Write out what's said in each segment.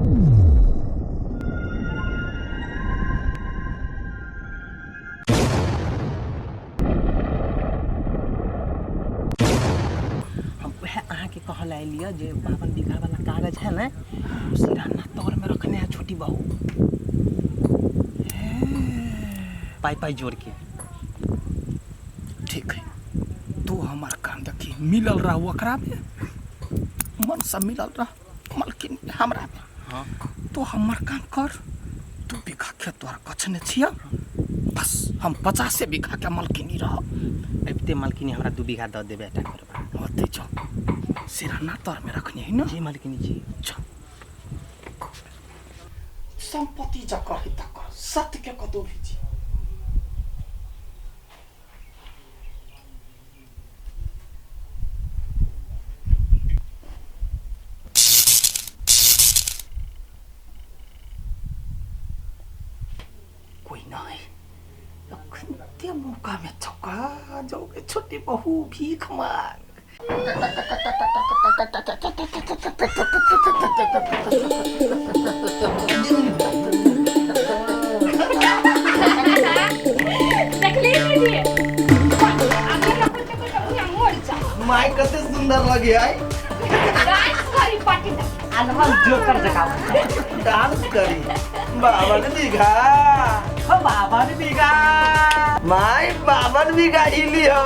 हम वएह अहाँके कहऽ लए एलियै जे 52 बीघा वाला कागज है ने, ओ सिरहाना तर में रखने है छोटी बहू, पाई पाई जोड़ के। ठीक है, तू हमार काम देखी, मिलल रह ओकरा में, मन से मिलल रह मलकिन हमरा में। हाँ। तू हमर काम कर, 2 बीघा खेत तोहर कछने छिया, बस हम 50 बीघा के मलकिनी रह। अबिते मलकिनी हमरा 2 बीघा दऽ देबे टा करबा। ओते जाओ, सिरहाना तर में रखनी है ना। जी मलकिनी जी। जाओ। संपत्ति जकर है तकर, सत्य के कतौ भी जी। कोई नहीं, अखनते मौका में चौका जाओगे छोटी बहू भीख मांग। देखली दीदी, आगे रखो तो कोई बुढ़िया मर जा। माय कते सुंदर लगे है। डांस करी पार्टी अनमोल जोकर जका डांस करी 52 बीघा। हो 52 बीघा। My 52 बीघा हिली हो।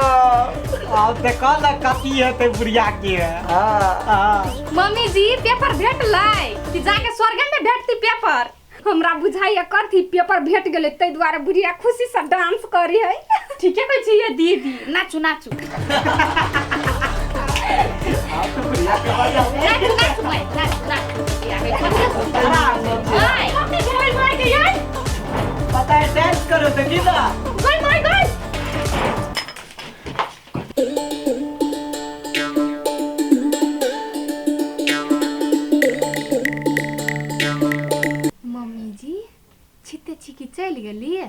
आब देखो ना कथी हेतै बुढ़िया के। हाँ। हाँ। मम्मी जी पेपर भेटलै कि जाके स्वर्ग में भेटती पेपर? हमरा बुझाइया कथी पेपर भेट गेलै, ताहि दुआरे बुढ़िया खुशी से डांस करी है। ठीके कहै छियै दीदी, नाचू नाचू। नाचू नाचू माय, नाचू नाचू। माय, कथी भेल माय के यार? पता है डांस करो तो की ना। गई माय गई। मम्मी जी छिते छिकी चलि गेलियै,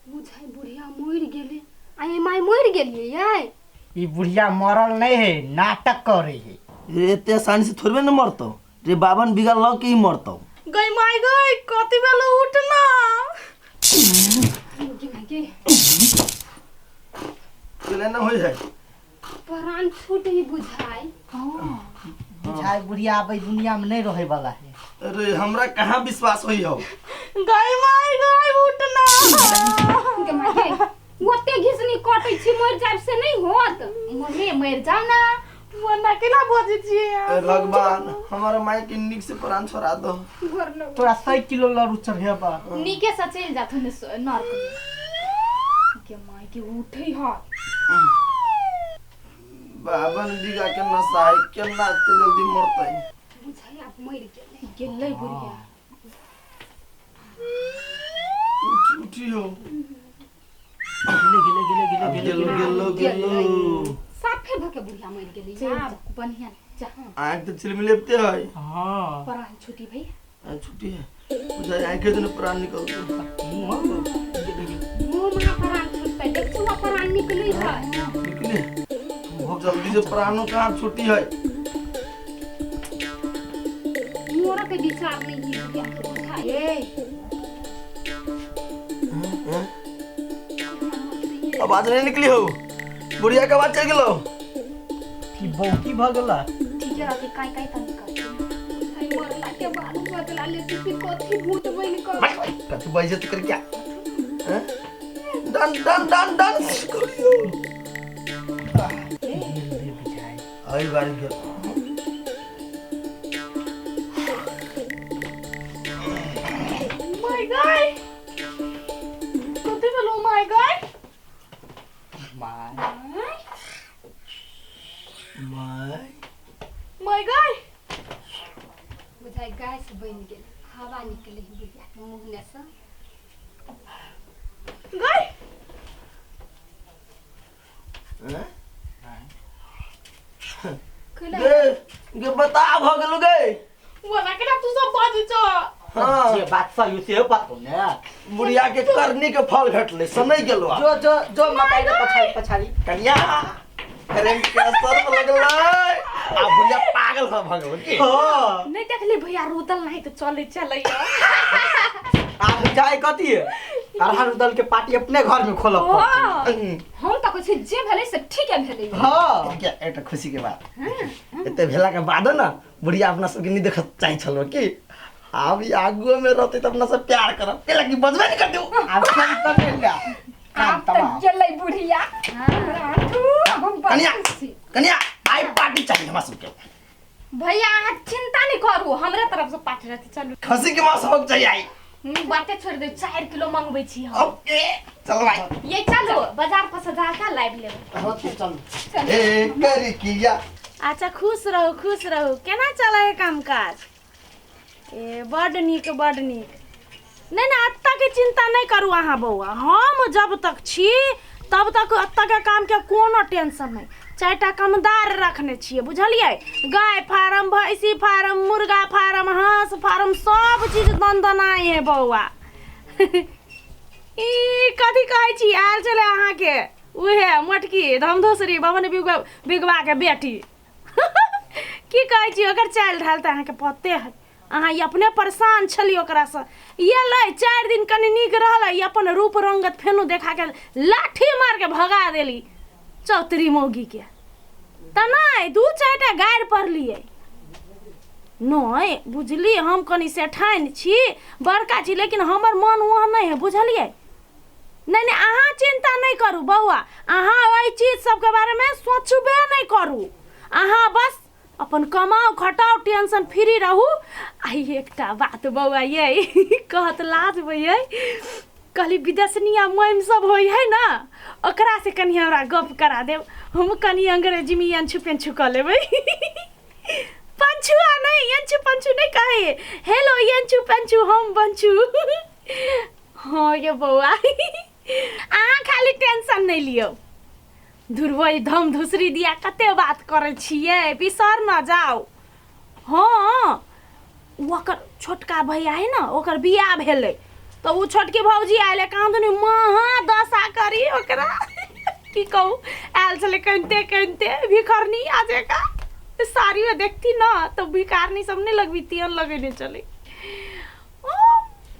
बुझाइ बुढ़िया मरि गेलै। आइ माय मरि गेलियै यै? ई बुढ़िया मरल नहीं है, नाटक करे है। रे एते आसानी से थोड़बे न मरतौ रे, 52 बीघा लऽ के ही मरतौ। गई माय गई, कथी भेलो उठना? गे माय गे। चले न होय है। प्राण छूट ही बुझाई। हाँ। बुझाई बुढ़िया आब एहि दुनिया में नहीं रहे वाला है। अरे हमरा कहाँ विश्वास होई हो? गई माय गई उठना। गे माय गे, ओते घिसनी कटै छी, मर जाब से नहीं होत। मम्मी मर जाओ ना। वना केना बजै छी? ए भगवान, हमारा माय के निक से प्राण छोड़ा दो। घर लग। तोरा 100 किलो लड़ू चढ़ेबा। नीके से चलि जाथुन नर्क में। गे माय के उठै ह। 52 बीघा के नशा है, केना एते जल्दी मरतै? बुझाइ आब मरि गेलै। गेलै बुढ़िया। उठी उठी हो। गेलै गेलै गेलै गेलै गेलो गेलो गेलो। साफे भऽ के बुढ़िया मरि गेलै। आब बढ़िया जा। आँख तो चिलमिलेते है। हाँ। प्राण छुटी भैया। आँख छुटी है, बुझाइ आँखे दुनू प्राण निकलतै। मुँह में प्राण छुटतै, देख छुआ प्राण निकलै है। निकले जल्दी से, प्राणों कहाँ छुटी है? मोरा के विचार नहीं है बुढ़िया के बुझाइ। ए आवाज नहीं निकली हो, बुढ़िया के आवाज चल गेलो। की बौकी भ गेला। ठीक है राती काई काई तनी करती। बुझाइ मरला के बाद बदला लेती कि कथी भूत बनि कऽ। कथी बेइज्जत कर क्या? हैं? डन डन डन डन करियो। आई बारी गेल। My God, कथी भेलो my God? My my my God. बुझाइ गैस बनि गेल, हवा निकले है बुढ़िया के मुँह ने से। गई हैं? कैला गे गे बता भ गेलो गे। वना केना तू सब बाजै छ? हाँ। जे बात सही से बात ने। बुढ़िया के करनी के फल भेटलै, से नहीं गेलो। जो जो जो मकाई के पछाड़ी पछाड़ी। कनिया। प्रेम के असर लगलै आ बुढ़िया पागल भ भगल की। हां नहीं देखली भैया रुदल नहीं तो चले चले। आ बुझाई कथी है अरहर दल के पार्टी अपने घर में खोलब। हम त कहै छी जे भेलै से ठीक है भेलै। हां क्या एकटा खुशी के बात एते भेला के बादो ना बुढ़िया अपना सबके नहीं देखत चाहे छलो की आब ई आगुओ में रहते त अपना सब प्यार करब केला की बजबे नहीं कर देऊ। आब काम त भेल आब त गेलै बुढ़िया। हम कनिया कनिया आई पार्टी चाहिए हमरा सबके। भैया अहाँ चिंता नहीं करू हमरे तरफ से पार्टी रहती। चलू खसी के मांस होक चाहिए आई। बाते छोड़ दे 4 किलो मंगबै छी हम। ओके चल भाई ये चलो बाजार पर से जाके लाइव लेबै। हो चल ए कर किया। अच्छा खुश रहू खुश रहू। केना चलै है काम काज? ए बड नीक बड नीक। नहीं नहीं अत्ता के चिंता नहीं करू अहाँ बौआ, हम जब तक छी तब तक अत्ता के काम के कोनो टेंशन नहीं। 4टा कमदार रखने छियै बुझलियै, गाय फार्म भैंसी फार्म मुर्गा फार्म हाँस फार्म सब चीज दनदनाइ है बौआ। ई कथी कहै छी आयल छलै अहाँके उहे मोटकी धमधोसरी भवन बिगवा के बेटी। की कहै छी ओकर चालि ढाल तऽ अहाँके पते है। अहाँ ई अपने परेशान छली ओकरासँ। एलै 4 दिन कनि नीक रहलै ई अपन रूप रंगत फेनो देखा के लाठी मार के भगा देली चौतरी मौगी के। तऽ नहि 2-4 टा गारि पढ़लियै नहि बुझली। हम कनि सेठानि छी बड़का छी लेकिन हमर मन ओहन नहि है बुझलियै। नहीं नहीं अहाँ चिंता नहीं करू बौआ, अहाँ ओहि चीज सबके बारेमे सोचबे नहीं करू। अहाँ बस अपन कमाउ खटाउ टेंशन फ्री रहू। आ एकटा बात बौआ ये कहत लाज होइए, कहली विदेशनिया मोम सब होइ है ना ओकरा से कनि हमरा गप करा देब, हम कनि अंग्रेजी में अंछु पेंछु कऽ लेबै। पंछुआ नहीं अंछु पंछु नहीं कहे, हेलो अंछु पंछु हम बंछु। हाँ ये बौआ अहाँ खाली टेंशन नहीं लियौ। धुरवई धम धुसरी दिया कते बात करै छियै बिसर न जाओ। हाँ ओकर छोटका भैया है ना ओकर बियाह भेलै तऽ ओ छोटकी भौजी आयल कहाँ दुनू महा दशा करी ओकरा की कहू। आयल छलै कनिते कनिते भिखरनी आ जका साड़ियो देखती न तऽ भिखारनी सब नहि लगबी तेहन लगेने छलै।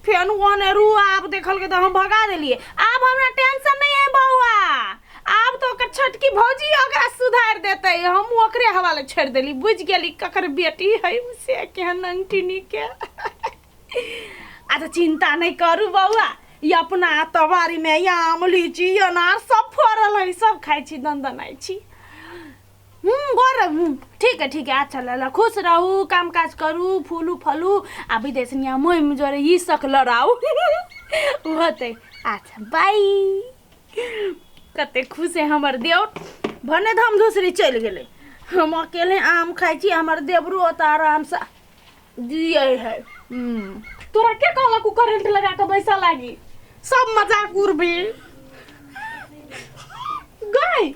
फेन ओने रू आब देखलकै तऽ हम भगा देलियै। आब हमरा टेंशन नहीं है बौआ, आब तो ओकर छोटकी भौजी ओकरा सुधार देतै। हम ओकरे हवाले छोड़ि देली, बुझि गेली ककर बेटी है से केहन अंगठिनी के। अच्छा चिंता नहीं करू बौआ, ई अपना तबारी में आम लीची अनार सब फड़ल है, सब खाइ छी दनदनाइ छी। गौरव ठीक है ठीक है। अच्छा ल खुश रहू काम काज करू फूलू फलू आ विदेशनिया मोहिम जोरे ई सक लड़ाउ होतै। अच्छा बाय। कते खुश है हमर देवर, भने धम धुसरी चलि गेलै, हम अकेले आम खाइ छी, हमर देवरो ओतऽ आरामसँ जियै है। तोरा के कहलक उ करेंट लगा के बैसा लागी? सब मजाक उड़बी गई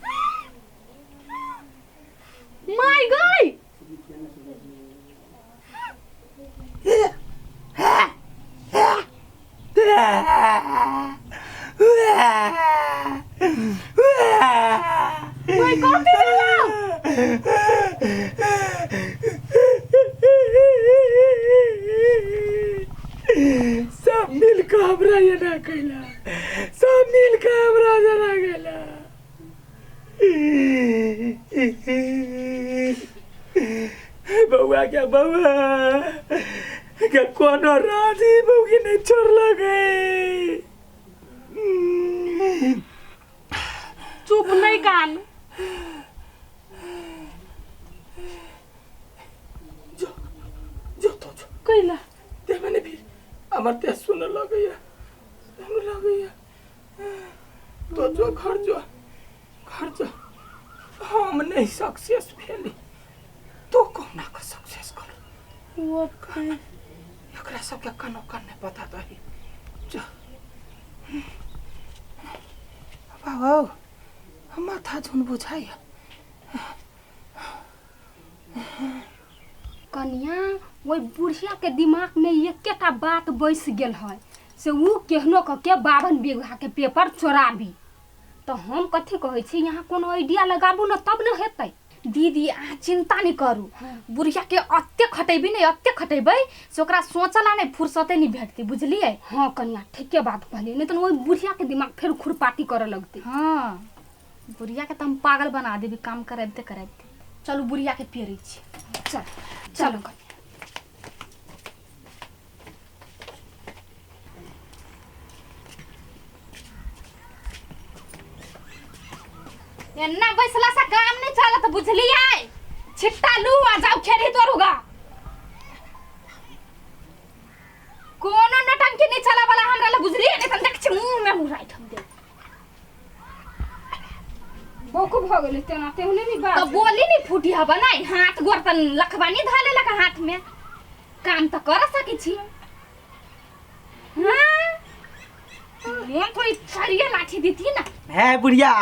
my गई। कोई कथी भेलौ? सब मिल के हमरा एना कैला, सब मिल के हमरा जना गेला। बौआ के बौआ के कोनो राजी बौकी नहीं छोड़लक। चुप नहीं कान। जो जो तो जो कैला ते मैंने भी हमर ते सुन लगैया सुन लगैया। तो जो घर जो घर जो हम नहीं सक्सेस भेली तो कोना के सक्सेस कर। वो एकरा सबके कनो कन नहीं पता दही। जो बाबू हम माथा झुन बुझाइया। कनिया ओहि बुढ़िया के दिमाग में एकेटा बात बैस गेल है से उ केहनो क के 52 बीघा के पेपर चोराबी। तऽ हम कथी कहै छी यहाँ कोनो आइडिया लगाबू ने तब ने हेतै दीदी अहाँ चिंता नहीं करू बुढ़िया के अते खटेबी नहीं अते खटेबै से ओकरा सोचला नहीं फुर्सते नहीं भेटतै बुझलियै हाँ कनिया ठीके बात कहलियै नहीं तऽ ओहि बुढ़िया के दिमाग फेर खुरपाती करऽ लगतै हाँ बुढ़िया के तऽ हम पागल बना देबी काम कराबिते कराबिते चलू बुढ़िया के पेरै छी चल चलू कनिया एन्ना बैसला से काम नहीं चलत बुझलियै छिट्टा लू आ जाओ खेरी तोड़ूगा कोनो नटंकी नहीं चला वाला हमरा ला बुझलियै नहीं त देख छी मुंह में मुराई हम दे बौक भऽ गेलै तेना तेहने नहि बात तो बोली नहीं फूटी हबा नहीं हाथ गोर त लखबानी धा लेलक हाथ में काम त कर सकै छी हाँ मोन थोड़ी छड़िए लाठी देती ना है बुढ़िया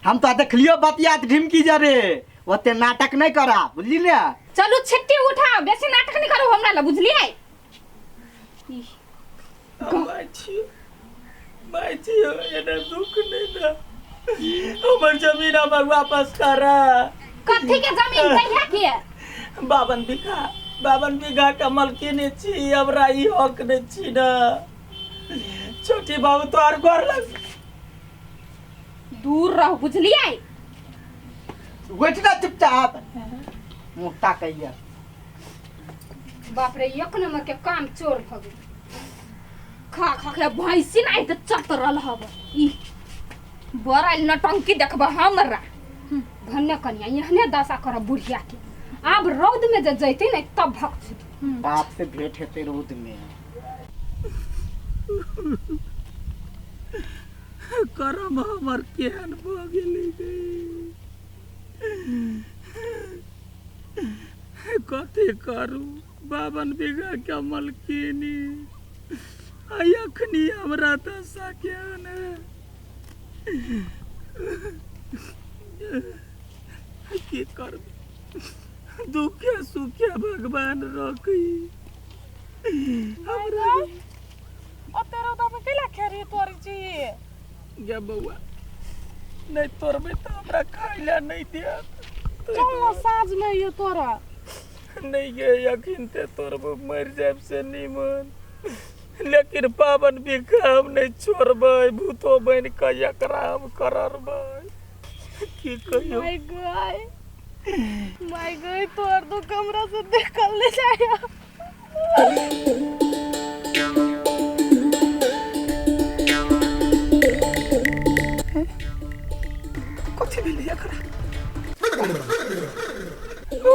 हम तो देखलियो बतिया ढिमकी जरे ओते नाटक नहीं करा बुझली ने चलू छिट्टी उठाओ बेसी नाटक नहीं करू हमरा ला बुझलियै माय छियो एना दुख नहीं दा हमर जमीन हमर वापस करा कथी के जमीन कहिया के 52 बीघा, 52 बीघा के मलकिनी छी। हमरा ई हक नहीं छी न। छोटी बाबू तोहर घर लग दूर रहो बुझलियै बैठ ना चुपचाप मोटा कहिया बाप रे एक नंबर के काम चोर भ गेल खा खा के भैंसी नहीं तो चतरल हब ई बड़ा नटंकी देखब हमरा धन्य कनिया एहने दशा करब बुढ़िया के आब रौद में जे जैते ने तब भक छुटी बाप से भेंट हेतै रौद में। करम हमर केहन भऽ गेलै गे। कथी करू, 52 बीघा के मलकिनी आ अखनी हमरा दशा केहन है। की करबै, दुखे सुखे भगवान रखी हमरा। ओते रौदा में कैला खेरी तोरी छी? गे बौआ, नहि तोड़बै तऽ हमरा खाय लए नहि देत। चल न साँझ में ये तोरा। नहीं गे, अखन ते तोड़बो मरि जायब से नीमन, लेकिन 52 बीघा हम नहीं छोड़बै। भूतो बनि कऽ एकरा हम करबै। की कहियौ। माय गाय, माय गाय, तोर दुख हमरा से देखल नहीं जाय। कथी भेलै एकरा? ओ,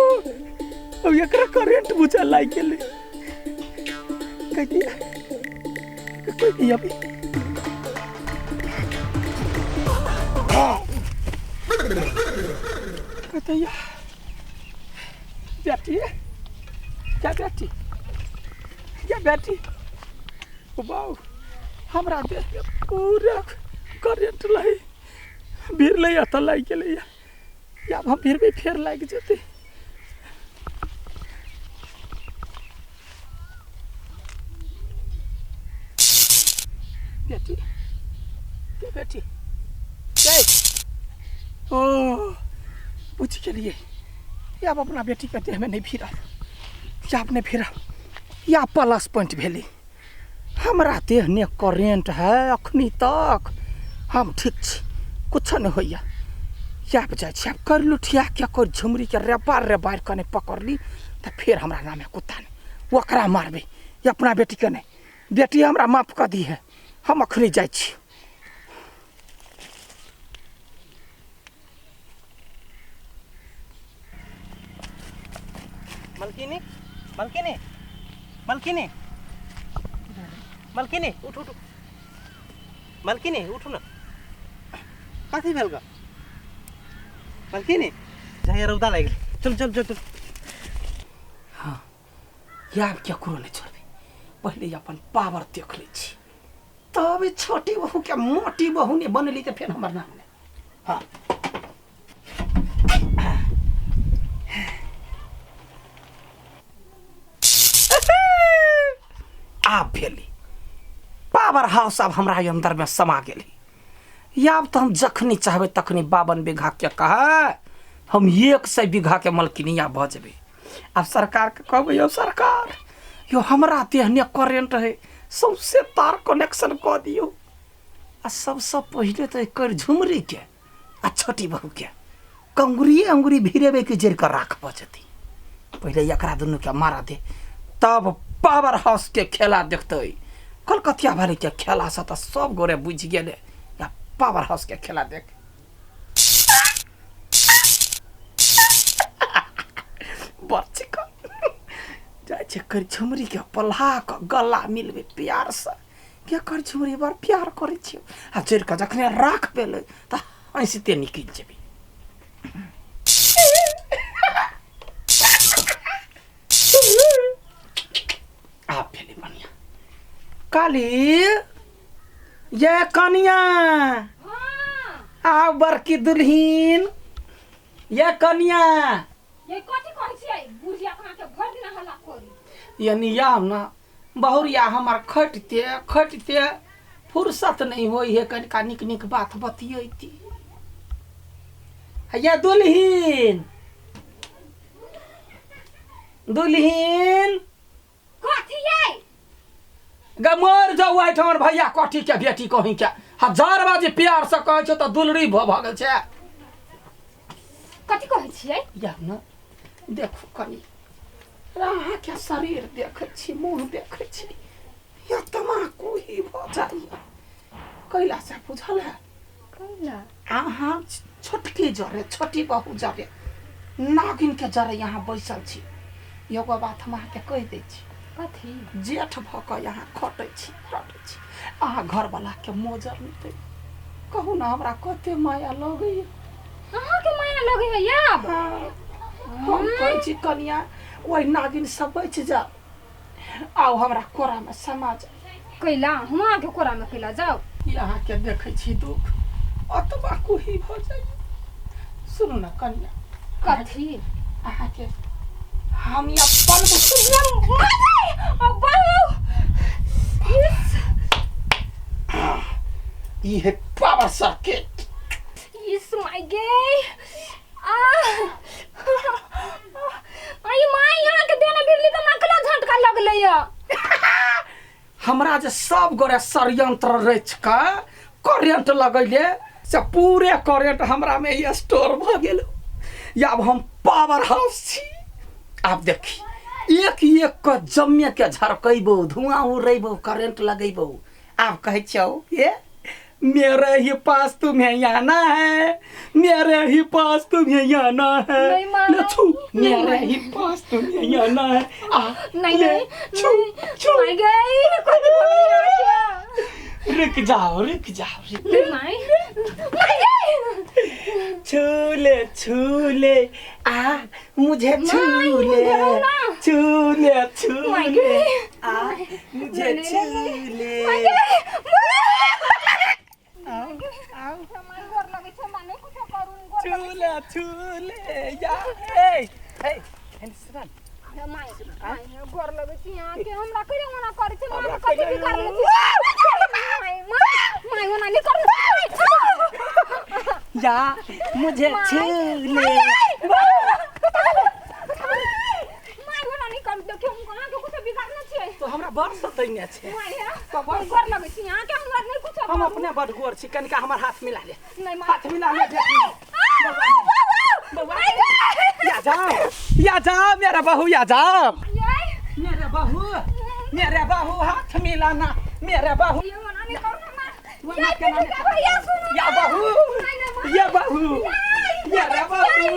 ओ एकरा करेंट बुझा लागि गेलै। कह दिया कोई नहीं अभी कहते या बेटी, क्या बेटी, क्या बेटी। ओ बाऊ, हमरा देह में पूरा करेंट लही भिरलै तऽ लागि गेलै। आब हम भिरबै फेर लागि जेतै। बेटी के बेटी के ओ बुझि गेलियै। आब अपना बेटीके देहमे नहि भिरब, आब नहि भिरब। या प्लस पॉइंट भेलै। हमरा देह ने करेंट है अखनी तक, हम ठीक छी, कुछो नहि होइया। आब जाइ छी, आब कर लुठिया के कर झुमरीके रेबार रेबार कने पकड़ली तऽ फेर हमरा नामे कुत्ता नहि। ओकरा मारबै, अपना बेटीके नहि। बेटी, हमरा माफ कऽ दी है, हम अखनी जाइ छी। मलकिनी, मलकिनी, मलकिनी, मलकिनी, उठ उठ। मलकिनी, उठू न। कथी भेल ग मलकिनी? जाइए, रौदा लागि गेलै। चल चल चल चल। हाँ, आब केकरो नहि छोड़बै। पहिले अपन पावर देख लै छी, तब ई छोटी बहू के मोटी बहू ने बनली तऽ फेर हमर नाम नहि। हाँ, आब भेली पावर हाउस। आब हमरा अंदर में समा गेली। आब तऽ हम जखनी चाहबै तखनी 52 बीघा के कहा हम 100 बीघा के मलकिनिया भऽ जेबै। आब सरकारके कहबै, यौ सरकार यौ हमरा देहने करेंट है, सौंसे तार कनेक्शन कऽ दियौ। आ सबसँ पहिले तऽ एकर झुमरीके आ छोटी बहूके कंगुरिए अंगुरी भिरेबै कि जरि कऽ राख भऽ जेतै। पहिले एकरा दुनूके मारा दे, तब पावर हाउस के खेला देखतै। कलकतिया वाली के खेला से तऽ सब गोरे बुझि गेलै, या पावर हाउस के खेला देख। बड़ चिकन जाइ छै कर झुमरी के पल्हा कऽ गला मिलबै प्यार से। के कर झुमरी बड़ प्यार करै छियौ, आ जरि कऽ जखने राख भेलै तऽ हँसिते निकलि जेबै। आब भेलै बढ़िआँ। काली ये कनिया, आब बड़की दुल्हिन ये कनिया। ये कथी कहै छियै बुढ़िया अहाँके भरि दिना हल्ला करी। यानी आब ना बहुरिया हमर खटिते खटिते फुर्सत नहीं होई है कनिका निक निक बात बतियैती। ये दुल्हिन दुल्हिन कथी यै गे मर जाऊ एहिठाम भैया कथी के बेटी कहीं के हजार बाजी प्यार से कहै छौ तऽ दुलरी भऽ भऽ गेल छै। कथी कहै छियै? या न देखू कनी अहाँके शरीर देखै छी, मुँह देखै छी, या तमाकू ही भऽ जाइए। कैला से बुझल है? कैला अहाँ छोटकी जरे छोटी बहू जरे नागिन के जरे यहाँ बैसल छी। एगो बात हम अहाँके कहि दै छी। कथी? जेठ भऽ कऽ यहाँ खटै छी रटै छी, अहाँ घरवलाके मोजर नहि दै। कहू ने हमरा कते माया लगैए। अहाँके माया लगैए आब? हाँ, हम कहै छी कनिया ओहि नागिन से बचि जाउ, आउ हमरा कोरामे समा जाउ। कैला हम अहाँके कोरामे कैला जाउ? ई अहाँके देखै छी दुख अतबा कुही भऽ जाइए। सुनू ने कनिया। कथी? अहाँके हम अपन ई है पावर सर्किट। इस my गे आ आई my यहाँ के देने बिजली तो नकला झटका लगलै या। हमरा जे सब गोरे षड्यंत्र रचि कऽ करेंट लगैले से पूरे करेंट हमरा में ही स्टोर भऽ गेल। आब हम पावर हाउस छी। आब देखी एक एक के जम्मे के झरकैबो, धुआं उड़ैबो, करेंट लगैबो। आब कहै छियौ ये मेरे ही पास तुम्हें आना है, मेरे ही पास तुम्हें आना है। नहीं मानो। ले छू, नहीं मेरे मानो। ही पास तुम्हें आना है। आ, नहीं, ले, नहीं, छू, नहीं। छू। माय गई, कोई नहीं। रुक जाओ, रुक जाओ, रुक। नहीं, my, my गई। छू ले, छू ले, आ मुझे छू माय, ले, मुझे ना। छू ले, छू my ले, गई। आ मुझे नहीं, छू नहीं, ले। My गई। आओ, आओ। My गोर लगै छै, माने कुछो करू, गोर छू ले, छू ले, या, ए, ए, एने सुन। My, my, गोर लगै छी अहाँके, हमरा कहियो मना करै छी, हमरा हमरा कथी कहियो भी कर लै छी। My, my, my, ओना नहि करू। या मुझे छू ले। My, ओना नहि करू, देखियौ हम अहाँके कुछो बिगाड़ने छियै। तो हमरा बड़ सतैने छै। My, हम गोर लगै छी अहाँके, हमरा नहि कुछो हम करू। अपने बड़ गोर छी, कनिका हमर हाथ मिला ले। नहि, my. हाथ मिला ले, देख। बौआ, या जाओ, या जाओ मेरा बहू, या जाओ। मेरा बहू, मेरा बहू हाथ मिलाना, मेरा बहू। ये मना नहीं करू ना, माँ। मना केना नहि करू? भैया सुनू या ना। बहू, नहीं, या बहू, मेरा बहू।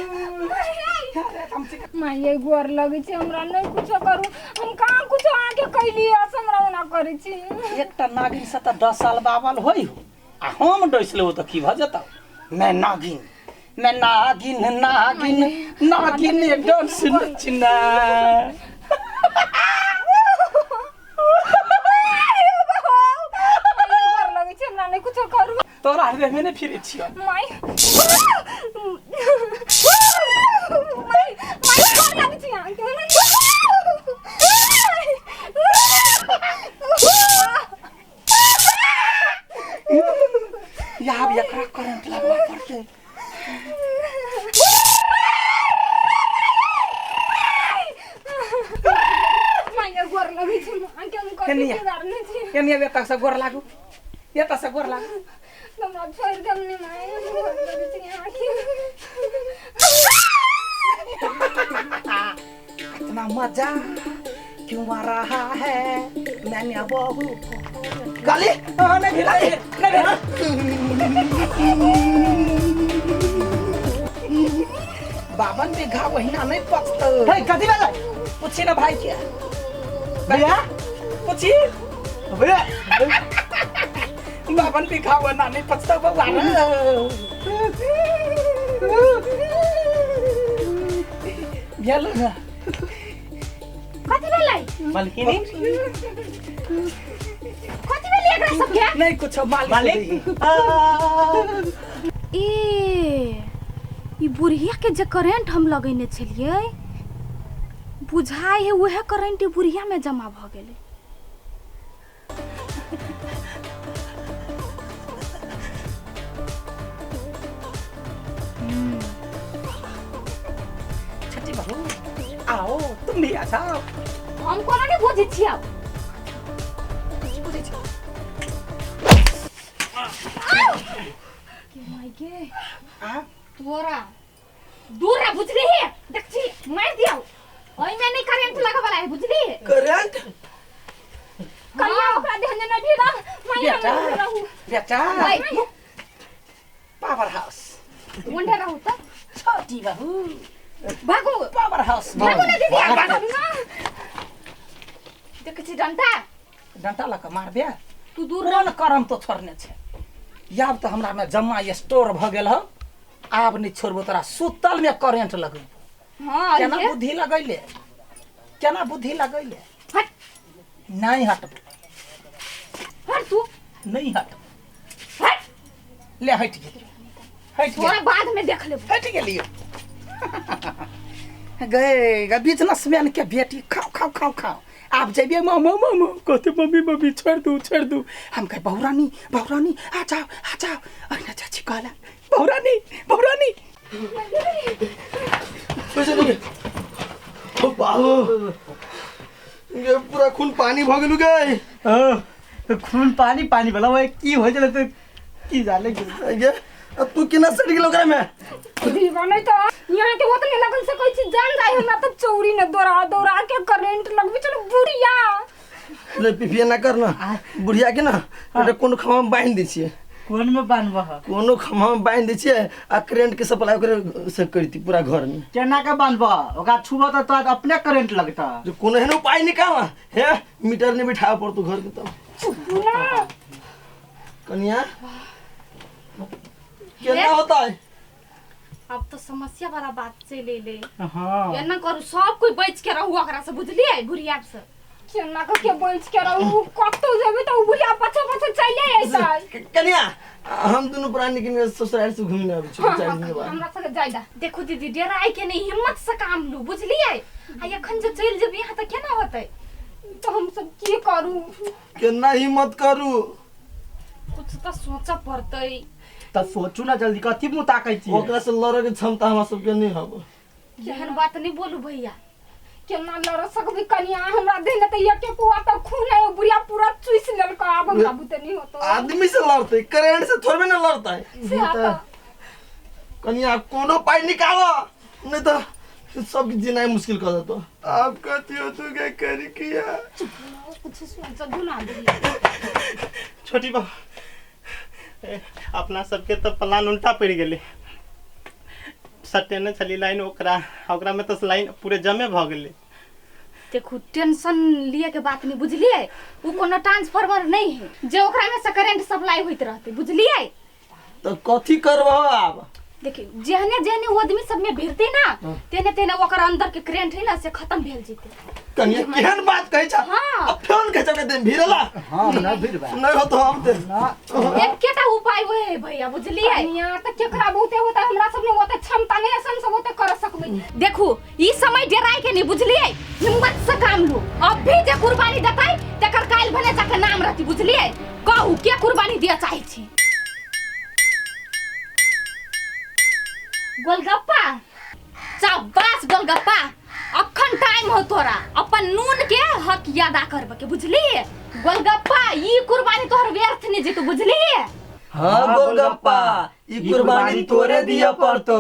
माँ ये गोर लगै छै, हमरा नहि कुछो करू, हम कहाँ कुछो अहाँके कैलियै से हमरा ओना करै छी। एकटा नागिन से तऽ 10 साल बाबल होइ हो, आ हम डसि लेबो तऽ की भऽ जेतौ? मैं नागिन, मैं नागिन, नागिन, नागिन डांस नचना। गोर लगै छै, हमरा नहि कुछो करू। तोरा हृदय में नहि फिरै छियौ। My, my, my गोर लगै छै अहाँके। आब एकरा गोर लगै छी अहाँके, हम कथी कनिया। बिगाड़ने छी? एनी एतऽ से गोर लागू, एतऽ से गोर लागू। हमरा छोड़ि देब ने माय, हम गोर लगै छी अहाँके। इतना मजा क्यों आ रहा है, मैंने बहू को काली। हाँ, नहीं भेल, नहीं भेल। बावन बीघा वहीना नहीं पचतौ। हे, कथी भेलै? पूछी ना भाई के। भैया। पूछी। भैया। 52 बीघा वहीना नहीं पचतौ बउआ। भेल ना? कथी भेलै? मालकिनी। कथी भेलै एकरा सबके? नहीं कुछ, मालिक। मालिक। ए, ई बुढ़िया के जे करेंट हम लगेने छलियै, बुझाइ है उहे करेंट ई बुढ़िया में जमा भ गेलै। छठी बहू, आओ, तुम भी आ जाओ। हम कोनो नहि बुझै छियै। बुझै छी? के माय गे। आ तोरा दूर रह, बुझली? देख छी, मारि दियौ। ओहिमे नहि करेंट लगऽ वाला है, बुझली? करेंट? कनिया, ओकरा देह ने भिड़ा माय। बेटा। हम रहू। बेटा। माय। Power house. ओंढे रहू तऽ। छोटी बहू। भागू। Power house. भागू ने दीदी, भागू ना। देखै छी डंटा। डंटा लऽ कऽ मारबे? तू दूर रह। कोन करम तो छोड़ने छै? आब तऽ हमरा में जमा स्टोर भऽ गेल हौ, आब नहि छोड़बो तोरा, सुतल में करेंट लगेबो। हाँ। केना ये। बुद्धि लगैले, केना बुद्धि लगैले? हट। नहीं हटबो। हट तू। नहीं हटबो। हट। ले, हटि गेलियो, हटि तोरा गेलियो। बाद में देख लेबो। हटि गेलियो। गए बिजनेसमैन के बेटी, खाओ खाओ खाओ खाओ। आप जाइए, मामा मामा कहते, मम्मी मम्मी, छोड़ दू, छोड़ दू। हम कहे, बहुरानी, बहुरानी, आ जाओ, आ जाओ। अहिना चाची कहला, बहुरानी, बहुरानी। पैसा नहीं। ओ बाबू गे, पूरा खून पानी भ गेलु गे। खून पानी पानी भेला, ओए की होइ छलै तऽ की जाने। गे, अब तू केना सड़ गेल ओकरा में? दीवा नहीं तो यहाँ के ओतने लगन से कोई चीज जान जाए। हमरा तो चौरी ने दौड़ा दौड़ा के करेंट लगबे चलो बुढ़िया। रे पिपिया, ना कर ना बुढ़िया के ना, एकटा कोनो खम्भा में बांधि दै छियै। कोन में बान्हबह? कोनो खम्भा में बांधि दै छियै आ करेंट के सप्लाई ओकरे से करती पूरा घर में। केना के बान्हबह? ओकरा छुबह तऽ तोरा अपने करेंट लगतह। जो कोनो एहन उपाय निकाल हे, मीटर नहीं बिठावे पड़तो घर के। तब ना। कनिया, केना होता है? अब तो समस्या वाला बात चलि एलै। हाँ। एना करू, सब कोई बच के रहू ओकरा से, बुझलियै? बुढ़िया से। केना के के बच के रहू? कतौ जेबै तऽ उ बुढ़िया पाछा पाछा चले अइतै। कनिया, हम दुनू प्राणी के ससुराल से घूमने आबै छी 4 दिन के बाद। हमरा सबके जाय दा। देखू दीदी, डराय के नहीं, हिम्मत से काम लू, बुझलियै? आ एखन जे चलि जेबै यहाँ तऽ केना होतै? तऽ हम सब की करू? केना हिम्मत करू? कुछ तऽ सोचऽ पड़तै। तऽ सोचू ना जल्दी, कथी मुँह ताकै छियै? ओकरा से लड़े के क्षमता हमरा सबके नहीं हब। एहन बात नहीं बोलू भैया। केना लड़ सकबै कनिया? हमरा देह ने तऽ एक पुआ तऽ खून है, उ बुढ़िया पूरा चूसि लेलकै। आब हमरा बुते नहीं होतो। आदमी से लड़ते, करेंट से थोड़बे ना लड़ता है। से तऽ कनिया, कोनो उपाय निकालो, नहीं तो सब जीना मुश्किल कर देतो। आप कथी हो तू के कर किया? कुछ सोचू ना बुढ़िया। छोटी बहू, अपना सबके तऽ प्लान उल्टा पड़ि गेलै। सटेने छली लाइन ओकरा, ओकरा में तऽ लाइन पूरे जमे भऽ गेलै। देखू, टेंशन लिए के बात नहीं, बुझलियै? उ कोनो ट्रांसफार्मर नहीं है जे ओकरा में से करेंट सप्लाई होइत रहतै, बुझलियै? तो कथी करबहो आब? देखी, जेहने जेहने ओ आदमी सब में भिड़ते ना, तेने तेने ओकर अंदर के करेंट है ना, से खत्म भेल जेतै। कनिया, केहन बात कहै छ? हाँ। अब फोन कहै छ के दिन भिड़ला। हाँ, ना भिड़बा। नहीं हो तो हम ते ना। एकेटा उपाय वहे है भैया, बुझलियै? कनिया, तऽ केकरा बहुते होतै? हमरा सब ने ओते क्षमता नहीं है, हम सब ओते कर सकबै। देखू, ई समय डराय के नहीं, बुझलियै? हिम्मत से काम लू। अब भी जे कुर्बानी देतै तकर काल्हि भने जाके नाम रहती, बुझलियै? कहू, के कुर्बानी दिया चाहै छी? गोलगप्पा, शाबाश गोलगप्पा। अखन टाइम टाइम हो तोरा अपन नून के हक अदा करबे के, बुझली? गोलगप्पा ई कुर्बानी तोहर व्यर्थ नहीं जेतो, बुझली? हाँ गोलगप्पा ई कुर्बानी तोरे दिया पड़तो।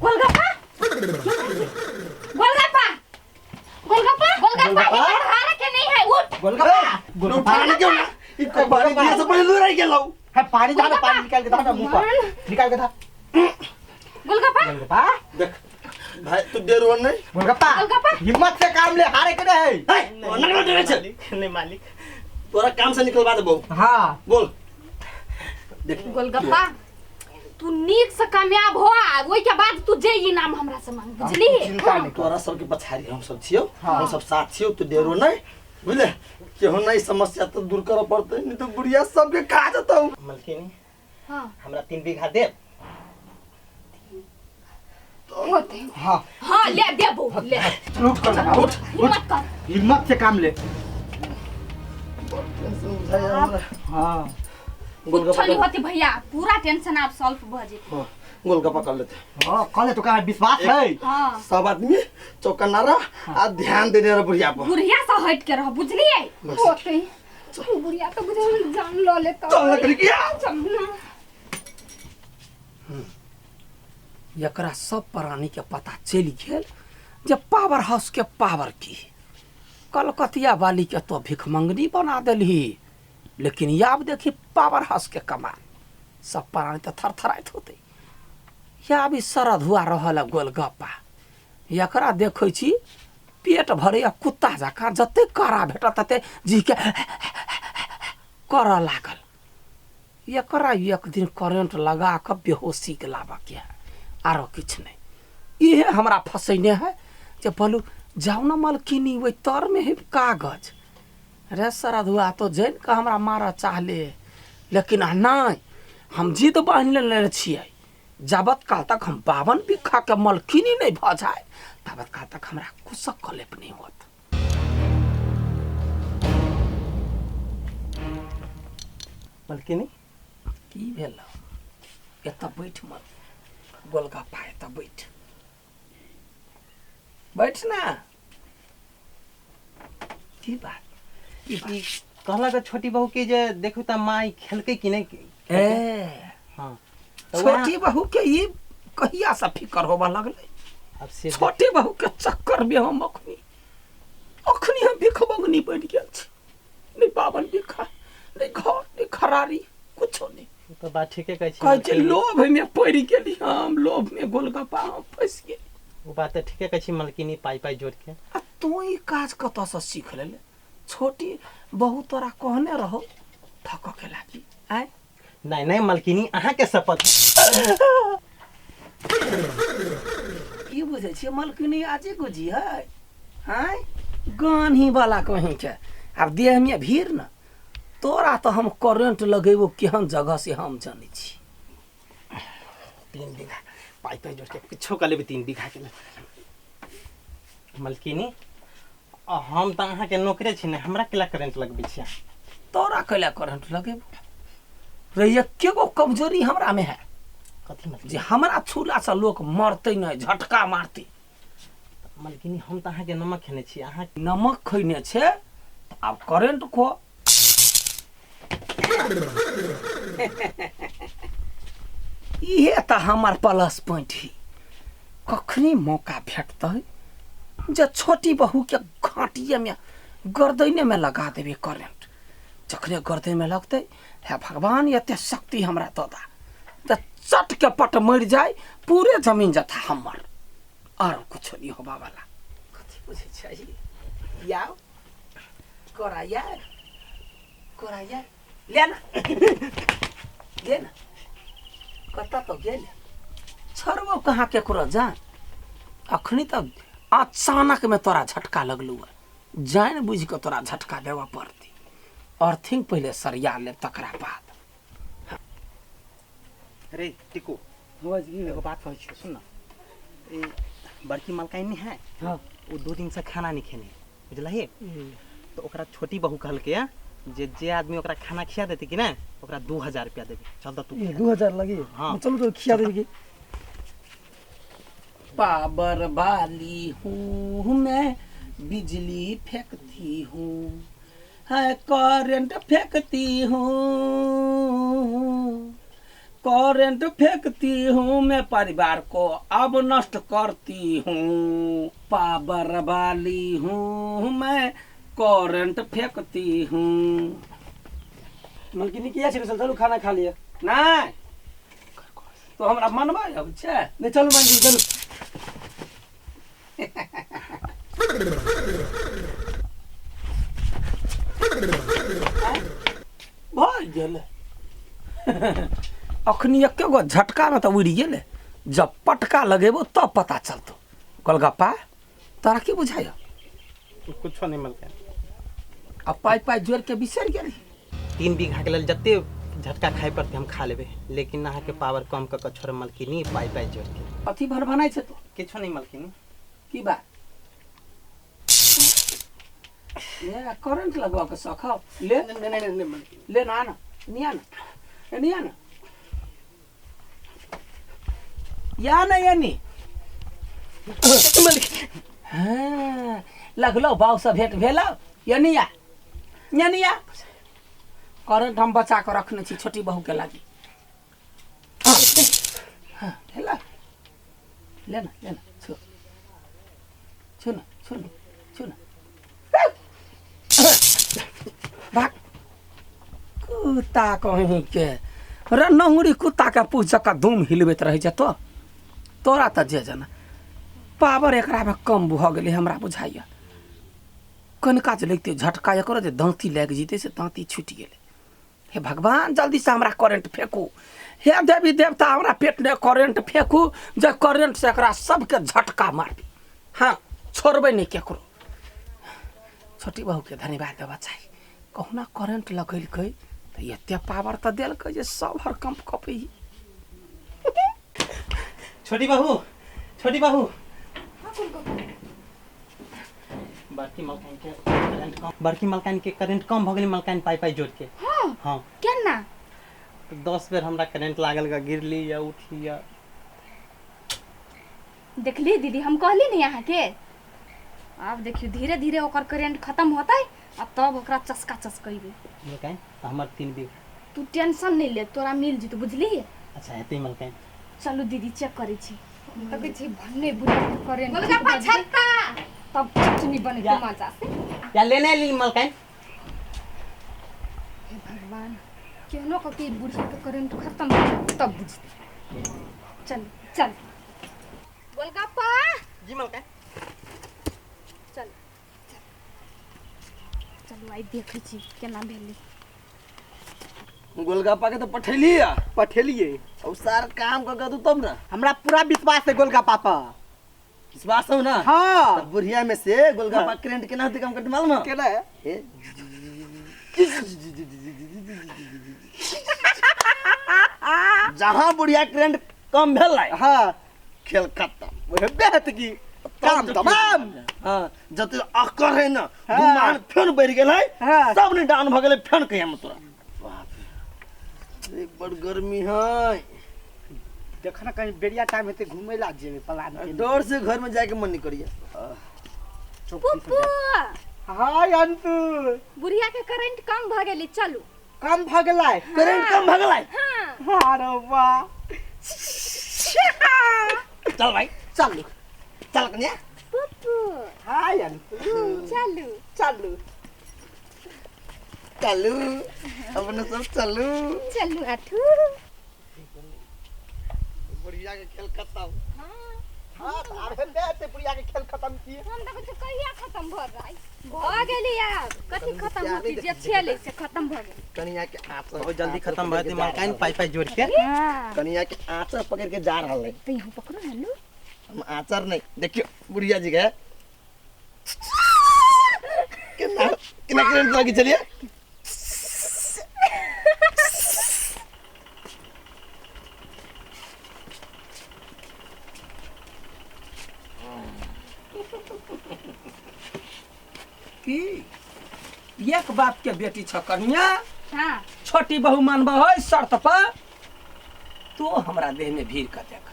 गोलगप्पा गोलगप्पा गोलगप्पा गोलगप्पा हिम्मत हारे के नहीं है, उठ। गोलगप्पा गोलगप्पा क्यों ना ई कुर्बानी दिया से पहले लुराई गेलौ। है पानी दा, पानी निकाल के दा मुंह पर निकाल के दा। गोलगप्पा गोलगप्पा देख भाई तू डेरो नहीं। गोलगप्पा गोलगप्पा हिम्मत से काम ले, हारे के नहीं है। नकल डरे छे नहीं मालिक, तोरा काम से निकलवा देबो। हां बोल देख गोलगप्पा तू नीक से कामयाब हो आ ओइ के बाद तू जे इनाम हमरा से मांग, बुझली? चिंता नहीं, तोरा सबके पछाड़ी हम सब छियौ, हम सब साथ छियौ, तू डेरो नहीं बुझले। केहू नहीं समस्या तो दूर करे पड़ते, नहीं तो बुढ़िया सबके खा जतौ। मलकिनी हां हमरा 3 बीघा देब। होते हां हां ले देबो, ले उठ कर उठ, हिम्मत कर, हिम्मत से काम ले। हां कुछ नहीं होती भैया, पूरा टेंशन आप सॉल्व भ जेतै। हां गोलगप्पा कर लेते। हां कर ले तो का विश्वास है। हां सब आदमी चौकन्ना रह आ ध्यान देने रह बुढ़िया पर, बुढ़िया से हट के रह, बुझलिए? होते बुढ़िया तो बुझल जान ल लेता। चल लकड़ी किया एकरा सब प्राणी के पता चलि गेल जे पावर हाउस के पावर की। कलकतिया वाली के तो भिखमंगनी बना देलही, लेकिन आब देखी पावर हाउस के कमाल, सब प्राणी तो थरथराइत होते। आब ई सरधुआ रहल गोलगप्पा, एकरा देखै छी पेट भरे कुत्ता जकाँ जते कड़ा भेटत तते जी के करऽ लागल। एकरा एक दिन करेंट लगा कऽ बेहोशी के लाबऽ के है, आरो किछु नहीं। इहे हमरा फसैने है जे बोलू जाउ न मलकिनी ओहि तर में है कागज। रे सरधुआ तो जानि कऽ हमरा मारऽ चाहले, लेकिन नहीं हम जिद बान्हि लेने छियै, जाबत काल तक हम 52 बीघा के मलकिनी नहीं भऽ जाए ताबत काल तक हमरा कुशक कलेप नहीं होत। मलकिनी की भेल? एतऽ बैठ मत गोलगप्पा, एतऽ बैठ बैठ ना। की बात? की बात? कहलक छोटी बहू के जे देखू त माई खेलकै कि नहीं। ए हां छोटी बहू के ई कहिया से फिकर होबा लगलै? अब से छोटी बहू के चक्कर में हम अखनी अखनी हम भिखमंगनी बनि गेल छी। नहीं 52 बीघा, नहीं घर, नहीं खरारी, कुछो नहीं। तो बात ठीके कहै छी, कहै छै लोभ में पड़ि गेली हम, लोभ में गोलगप्पा हम फसि गेली। ओ बात तऽ ठीके कहै छी मलकिनी, पाइ पाइ जोड़ के। आ तू ई काज कतऽसँ सीख लेले? छोटी बहू तोरा कहने रहो ठकऽ के लागी आय? नहीं नहीं मलकिनी अहाँ के शपथ। की बुझै छियै मलकिनी आजे गुजी है? आय गान्ही वाला कहीं के आब देह में भीड़ न, तोरा तो हम करेंट लगेबो केहन जगह से हम जानै छी। 3 बीघा पाइ पाइ जोड़ के किछो कऽ लेबै 3 बीघा के। मलकिनी हम तऽ अहाँ के नौकरे छी ने, हमरा केला करेंट लगबै छी? तोरा केला करेंट लगेबो रे? एके गो कमजोरी हमरा में है। कथी मलकिनी? जे हमरा छूला से लोक मरतै नहीं, झटका मारतै। मलकिनी हम तऽ अहाँ के नमक खेने छी, अहाँ नमक खैने छे आब करेंट खो। इहे तऽ हमर प्लस पॉइंट ही, कखनी मौका भेटतै जे छोटी बहू के घाटिए में गर्दने में लगा देबै करेंट। जखने गर्दन में लगतै, हे भगवान एते शक्ति हमरा दऽ दा जे चट के पट मरि जाय पूरे जमीन जथा हमर, आर कुछो नहीं होबा वाला। कथी बुझै छै याओ कोरा यार, कोरा यार ले ना ले ना, कतऽ तो गेल छोड़बो कहाँ केकरो जान। अखनी तऽ अचानक में तोरा झटका लगलू है, जानि बुझि कऽ तोरा झटका देबऽ पड़तै। अर्थिंग पहिले सरिया लेब तकरा बाद। अरे टिकू एगो बात कहै छियौ सुन न। ई बड़की मलकाइन नहीं है, हाँ वो 2 दिन से खाना नहीं खेने, बुझलही? तो ओकरा छोटी बहू कहलकै जे जे आदमी ओकरा खाना खिया देते कि ना ओकरा 2000 रुपया देबे। चल त तू 2000 लगी? हाँ चलू तो खिया देबे। पावर वाली हूँ मैं, बिजली फेंकती हूँ, है करंट फेंकती हूँ, करंट फेंकती हूँ मैं, परिवार को अब नष्ट करती हूँ। पावर वाली हूँ मैं, करंट फेंकती हूँ। मलकिनी किया छै चलू खाना खा लिअ। नहीं तो हमरा मनबा अब छै। नहीं चलू मालकिनी चलू। भऽ गेलै। अखनी एके गो झटकामे तऽ उड़ि गेलै, जब पटका लगेबो तब पता चलतौ। गोलगप्पा तोरा की बुझाइयो? कुछो नहीं मलकाइन। आ पाइ पाइ जोड़ि के बिसरि गेली। 3 बीघा के लेल जते झटका खाइ पड़तै हम खा लेबै, लेकिन अहाँके पावर कम कऽ कऽ छोड़ब मलकिनी, पाइ पाइ जोड़ि के। अथी भनभनाइ छै तो? किछो नहीं मलकिनी। की बात? ये करंट लगवा के शौक हौ? ले नहीं नहीं नहीं मलकिनी। ले ना ना निया ना निया ना या ना या नी। हाँ लगलो बाऊ से भेंट भेल। या निया या निया। करंट हम बचा के रखने छी छोटी बहू के लागी। हाँ भेला। ले ना छू छू ना छू ना छू ना। भाग कुत्ता कहीं के रे नंगड़ी कुत्ता के पूछ जका धूम हिलबैत रहै छै। तो तोरा तऽ जे जना पावर एकरामे कम भऽ गेलै हमरा बुझाइया। कनिका जे लगितै झटका एकरो जे दाँती लागि जेतै से दाँती छुटि गेलै। हे भगवान जल्दी से हमरा करेंट फेंकू, हे देवी देवता हमरा पेटमे करेंट फेंकू, जे करेंट से एकरा सबके झटका मारबी। हाँ छोड़बै नहि केकरो। छोटी बहूके धन्यवाद देबा चाही, कहुना करेंट लगेलकै तऽ एते पावर तऽ देलकै जे सब हरकम्प कपै। छोटी बहू, छोटी बहू, बड़की मलकाइन के करंट कम, बड़की मलकाइन के करंट कम भऽ गेलै मलकाइन पाइ पाइ जोड़ के। हाँ हाँ केना? 10 बेर हमरा करंट लागल गा, गिरली या उठली या। देखली दीदी, हम कहली नहीं अहाँके। आब देखियो धीरे धीरे ओकर करेंट खत्म होतै आ तब ओकरा चस्का चस्कैबै। मलकाइन हमर 3 बीघा। तू टेंशन नहीं ले, तोरा मिल जेतौ बुझली। अच्छा हेतै मलकाइन। चलू दीदी चेक करै छी। तकै छी भन्ने बुढ़िया के करेंट गोलगप्पा छत्ता तब चटनी बनेतै मजा से। या लेने ली मलकाइन। हे भगवान केहनो कऽ के बुढ़िया के करेंट खत्म हो तब बुझतै। चल चल गोलगप्पा। जी मलकाइन। चल चल चलू आइ देखै छी केना भेलै। गोलगप्पा के तो पठेलिए पठेलिए और सार काम कर के दू तब ना। हमरा पूरा विश्वास है गोलगप्पा पर। विश्वास हो ना? हाँ। तब बुढ़िया में से गोलगप्पा करंट केना होतै कम करतै मालूम है? केना है? ए जहाँ बुढ़िया करंट कम भेलै हाँ खेल खत्म। बेहत की काम तमाम। हाँ जते अकर है ना गुमान फेन बढ़ि गेलै हाँ। सब ने डाउन भ गेलै फेन कहिया में तोरा। बाप रे बड़ गर्मी है। देख ना कहीं बेरिया टाइम हेतै घूमे ला जेबै प्लान के। डर से घर में जाके मन नहीं करिए। पुप्पू। हाय अंतु, बुढ़िया के करंट कम भ गेलै। चलू कम भ गेलै? करंट कम भ गेलै? हाँ। अरे वाह चल भाई चलू चल कन्या। पुप्पू। हाय अंतु चलू चलू चलू अपने सब चलू चलू आठू। बुढ़िया के खेल खत्म। हाँ अरे दे बुढ़िया के खेल खत्म किए। हम तो कुछ कहिया खत्म भ रहा भ गेली। आब कथी खत्म होती जे छेलै से खत्म भ गेल। कनिया के आंचल बहुत जल्दी खत्म भ जेतै मलकाइन पाइ पाइ जोड़ के। हां कनिया के आंचल पकड़ के जा रहल है। त यहाँ पकड़ो ना नु। हम आंचल नहीं, देखियो बुढ़िया जी के कितना कितना करंट लगी। चलिए की एक बाप के बेटी छ कन्या। हाँ छोटी बहू मानबा है शर्त पर तो हमरा देह में भीड़ कर देख।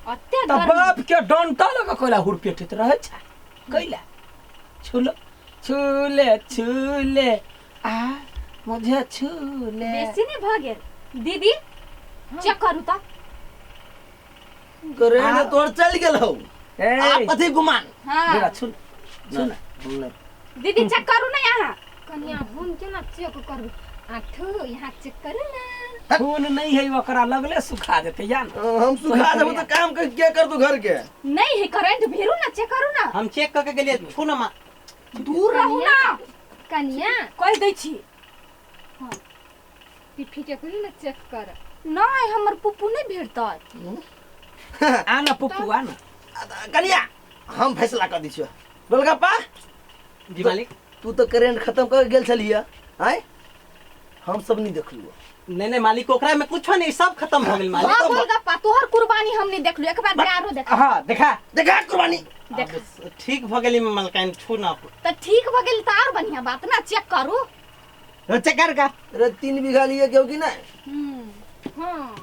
अते तऽ बाप के डंटा लऽ कऽ कैला हुरपेटैत रहै छै कैला छूलो छूले छूले आ मुझे छूले बेसी नहि भऽ गेल दीदी चेक करू तऽ करेंट तोर चल गेल हौ ए आप कथी गुमान हाँ बेटा छू छू ना नहीं दीदी चेक करू ना यहाँ कनिया हम केना चेक करू आठो यहाँ चेक करू ना खून नहीं है ओकरा लगले सुखा देते या ना हम सुखा देबो तो काम के के कर दू घर के नहीं है करंट भेरू ना चेक करू ना हम चेक करके गेलिए छू ना माँ दूर रहू ना कनिया कहि दै छी पिफी के कहियो ना चेक कर नहीं हमर पुप्पू नहीं भेटतै आ ना पप्पू आ ना कनिया हम फैसला कर दै छियो गोलगप्पा जी मालिक तू तो करेंट खत्म कर गेल छलिए आय हम सब नहीं देखलियो नहीं नहीं मालिक ओकरा में कुछो नहीं सब खत्म हो गेल मालिक हाँ गोलगप्पा तोहर कुर्बानी हम नहीं देखलू एक बार आरो देख हाँ देखा देखा कुर्बानी देख अब ठीक भ गेली मलकाइन छू ना तऽ ठीक भऽ गेल तऽ आर बढ़िया बात ना चेक करू चेक कर का अरे 3 बीघा लिए क्यों कि नहीं? हाँ।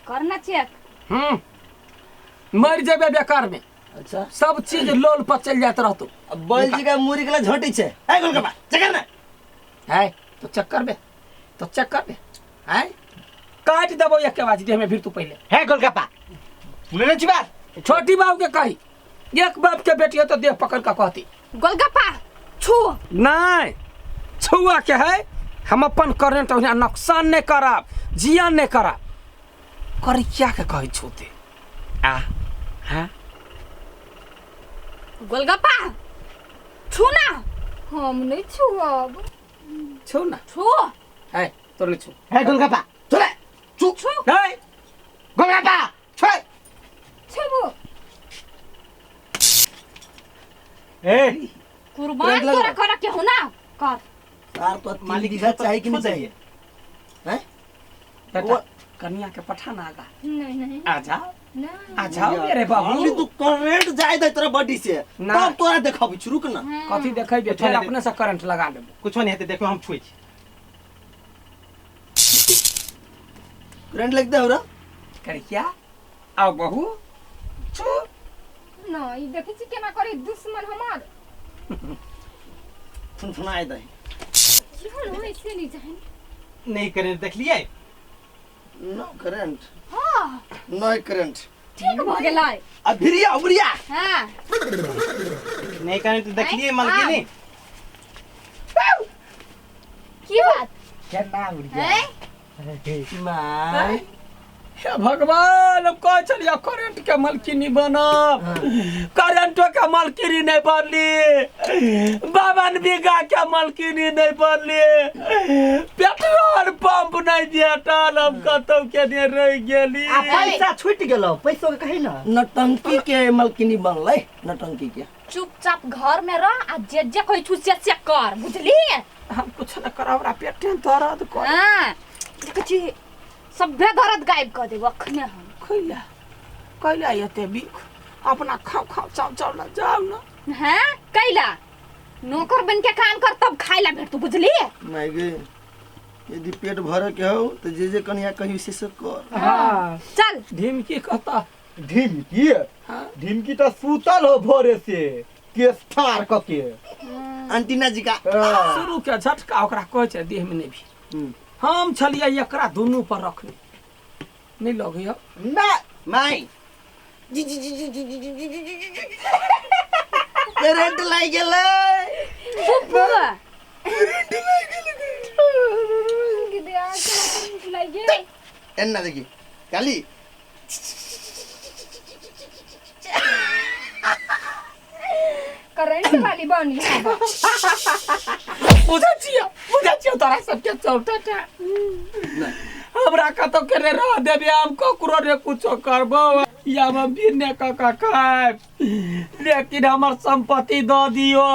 करना चेक। मर जेबे बेकार में। अच्छा। सब चीज लोल पर चल जात रहतो। अब बैल जी का मुरी के झोटी छे। ए गोलगप्पा, चेक कर ना। है तो चेक करबे, तो चेक करबे है, काट देबो एक के बाजी देह में फिर तू पहले। है गोलगप्पा, सुनने छी बात? छोटी बाबू के कही, एक बाप के बेटी है तो देह पकड़ के कहती। गोलगप्पा छू। नहीं छुआ के है, हम अपन करेंट ओहिना नुकसान नहीं करब, जियान नहीं करब। करी क्या के कही छूते आ हाँ। गोलगप्पा छू ना। हम नहीं छुअब। छू ना। छू। है तोर नहीं छू। है गोलगप्पा चले छू। छू। नहीं गोलगप्पा छू। छुबू। ए कुर्बान तुरंत तोरा लगवा। कर के हो ना कर। यार तो 3 मालिक बीघा चाहिए कि नहीं छू चाहिए? हैं? बेटा कन्या के पठान आगा। नहीं नहीं। आ जाओ। नहीं। आ जाओ मेरे बाबू। खाली तू करेंट जाय दे तोरा बॉडी से ना। तब तोरा देखबी छी, रुक ना। कथी देखेबे? कुछो फेर नहीं। अपने से करंट लगा लेबो। कुछो नहीं हेतै, देखो हम छुए छी। करंट लगते हो रा? करिया आओ बहू छू। नहीं देखै छी केना करे दुश्मन हमार। फुनफुनाय दे। केहन होइ से नहीं जान। नहीं करे देखलिए। नो करंट। हाँ। नो करंट। ठीक भ गेलै। अब भिरिया उबरिया। हाँ। नहीं करे तो देखलिए मलकिनी। की बात? केना उड़िया हैं? माय हे भगवान, हम कहै छलियै करंट के मलकिनी बनब, करंटो के मलकिनी नहीं बनली, 52 बीघा के मलकिनी नहीं बनली, पेट्रोल पंप नहीं भेटल, हम कतौ के ने रहि गेली। आ पैसा छूट गेलो, पैसो के कही ना। नटंकी के मलकिनी बनलै, नटंकी के। चुपचाप घर में रह आ जे जे कहै छु से से कर, बुझली? हम कुछ न करब, हमरा पेटे में दर्द कर। हाँ देखै छी सभे दर्द गायब कर देब अखने हम। कैला कैला एते बिख अपना खाओ खाओ चाव चाव ना जाओ ना। हैं कैला नौकर बन के काम कर तब खाइला भेटतौ, बुझली? माय गे, यदि पेट भरे के हो तो जे जे कनिया कही से से कर। हाँ चल। ढिमकी कहता। ढिमकी? ढिमकी तो सुतल हो भोरे से केस ठार क के। अंटीना जी का शुरू के झटका ओकरा कहै छै देह में नहीं भी। हम छलियै एकरा दुनू पर रखने नहीं लगैया ना माय जी जी जी जी जी जी जी जी जी जी करंट लागि गेलै। फुफू करंट लागि गेलै। लागि गेल। एन्ना देखी काली करंट वाली बनी। बुझै छियै, बुझै छियै तोरा सबके चौटा। हमरा कतौ के ने रह देबे, हम ककरो ने कुछो करबो या हम भी ने कका खाएब, लेकिन हमर संपत्ति दऽ दियो।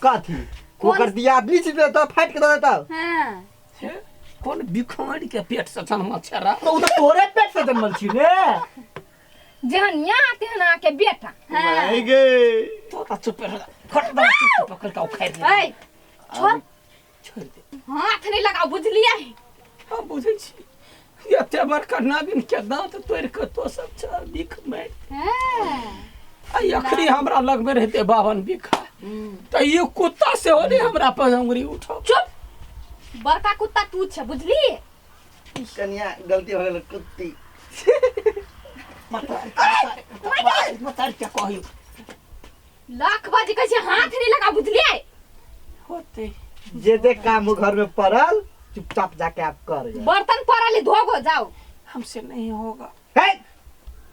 कथी ओकर दियादनी छी त फाटि के दऽ देता। हाँ हे, कोन बिखौड़ी के पेट से जन्मल छै रा? तो उ त तोरे पेट से जन्मल छी रे। जेहन यहाँ तेहन अहाँके बेटा। माय गे तो त चुप रह, खट दऽ चुप पकड़ के उखाड़ि ले। ऐ छोड़ छोड़ि दे। हाथ नहीं लगाओ, बुझलियै? हम बुझै छी, एते बड़का नागिन के दांत तोड़ि कऽ तो सब छ बिख मारि। हाँ। आ अखनी हमरा लगमे रहते 52 बीघा, तऽ ई कुत्ता सेहो नहि हमरा पर अंगुरी उठो। चुप, बड़का कुत्ता तू छ, बुझली? कनिया गलती हो गेल कुत्ती। मतार के कहियो लाख बाजी कहै छै हाथ नहीं लगा, बुझलियै? होते जे जे काम घर में पड़ल चुपचाप जाके आप कर। बर्तन पड़ल धोगो जाओ। हमसे नहीं होगा। है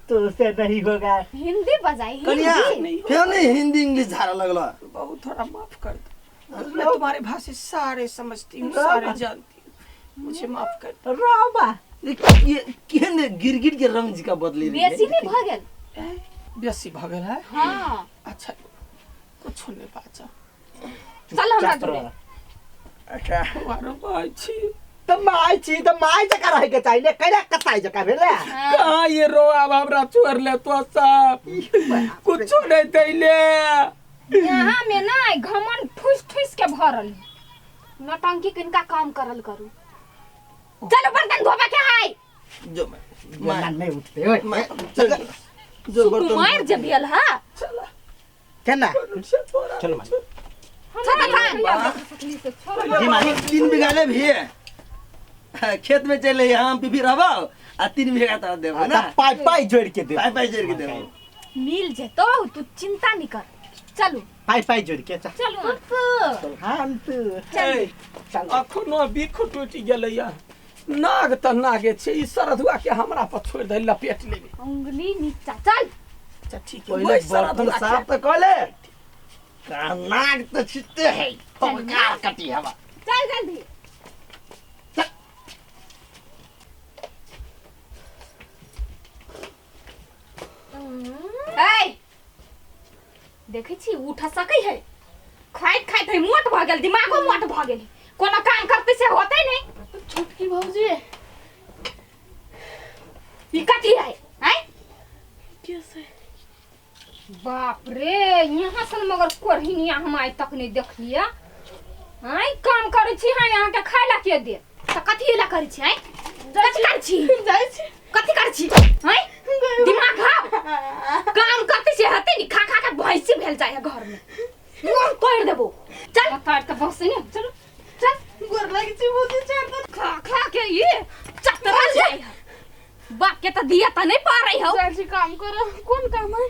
तो से नहीं होगा। हिंदी बजाई कनिया हिंदी। क्यों नहीं हिंदी इंग्लिश झाड़ा लगल? बहुत थोड़ा माफ कर दो, मैं तुम्हारे भाषा सारे समझती हूँ, सारे जानती हूँ, मुझे माफ कर दो। रामा ये केहन गिरगिट के रंग जी का बदली रही है। बेसी नहीं भ गेल? बेसी भ गेल है। हाँ। अच्छा कुछ नहीं बाचा। चल हमरा जोरे। अच्छा आरो भाई छी त माय छी त माय जका रहे के चाहिए, कैला कसाई जका भेले। कहाँ ये रो अब हमरा छोड़ ले तो सब कुछ नहीं दैले। यहाँ में ना घमंड ठुस ठुस के भरल। नौटंकी किनका काम करल करू। चलो बर्तन धोबा के है। जो मैं नहीं उठते ओए। मैं चल जो बर्तन मार जब भेल हा। चला केना चलो माँ। चल 3 बीघा ले भी है खेत में चले, हम पीपी रहबो आ 3 बीघा तोरा देबो ना। पाई पाई जोड़ के दे। पाई पाई जोड़ के देबो। मिल जेतो, तू चिंता नहीं कर। चलू पाई पाई जोड़ के। चलू हम तू चल। अखनो बिख टूटि गेलैया। नाग त नागे छै, ई सरधुआ के हमरा पर छोड़ दे, लपेट लेबे। उंगली नीचा चल। अच्छा ठीक है, पहिले बर्तन साफ त क ले। नाग त छिते है, पकार कटी हवा। चल जल्दी। ए देखै छी उठ सकै है? खाइत खाइत है मोट भ गेल, दिमागो मोट भ गेल, कोनो काम करते से होते नहीं। छोटकी भौजी ई कथी है? हैं कैसे? बाप रे, यहाँ सन मगर कोढ़िनिया हम आइ तक नहीं देखलिया। आइ काम करै छी हां, यहाँ के खाय ला के दे त कथी ला करै छी? हैं कथी करै छी? जाइ छी कथी करै छी? हैं दिमाग खाओ, काम करते से हते नहीं, खा खा के भैंसी भेल जाय है घर में। मुंह तोड़ देबो। चल तार त बस ने, चलो चल। गोर लागि छी भौजी, छोड़ दे। खा खा के ये चतरल जाय है। बाप के त दिया त नहीं पा रही हो। जाइ छी काम करो। कोन काम है?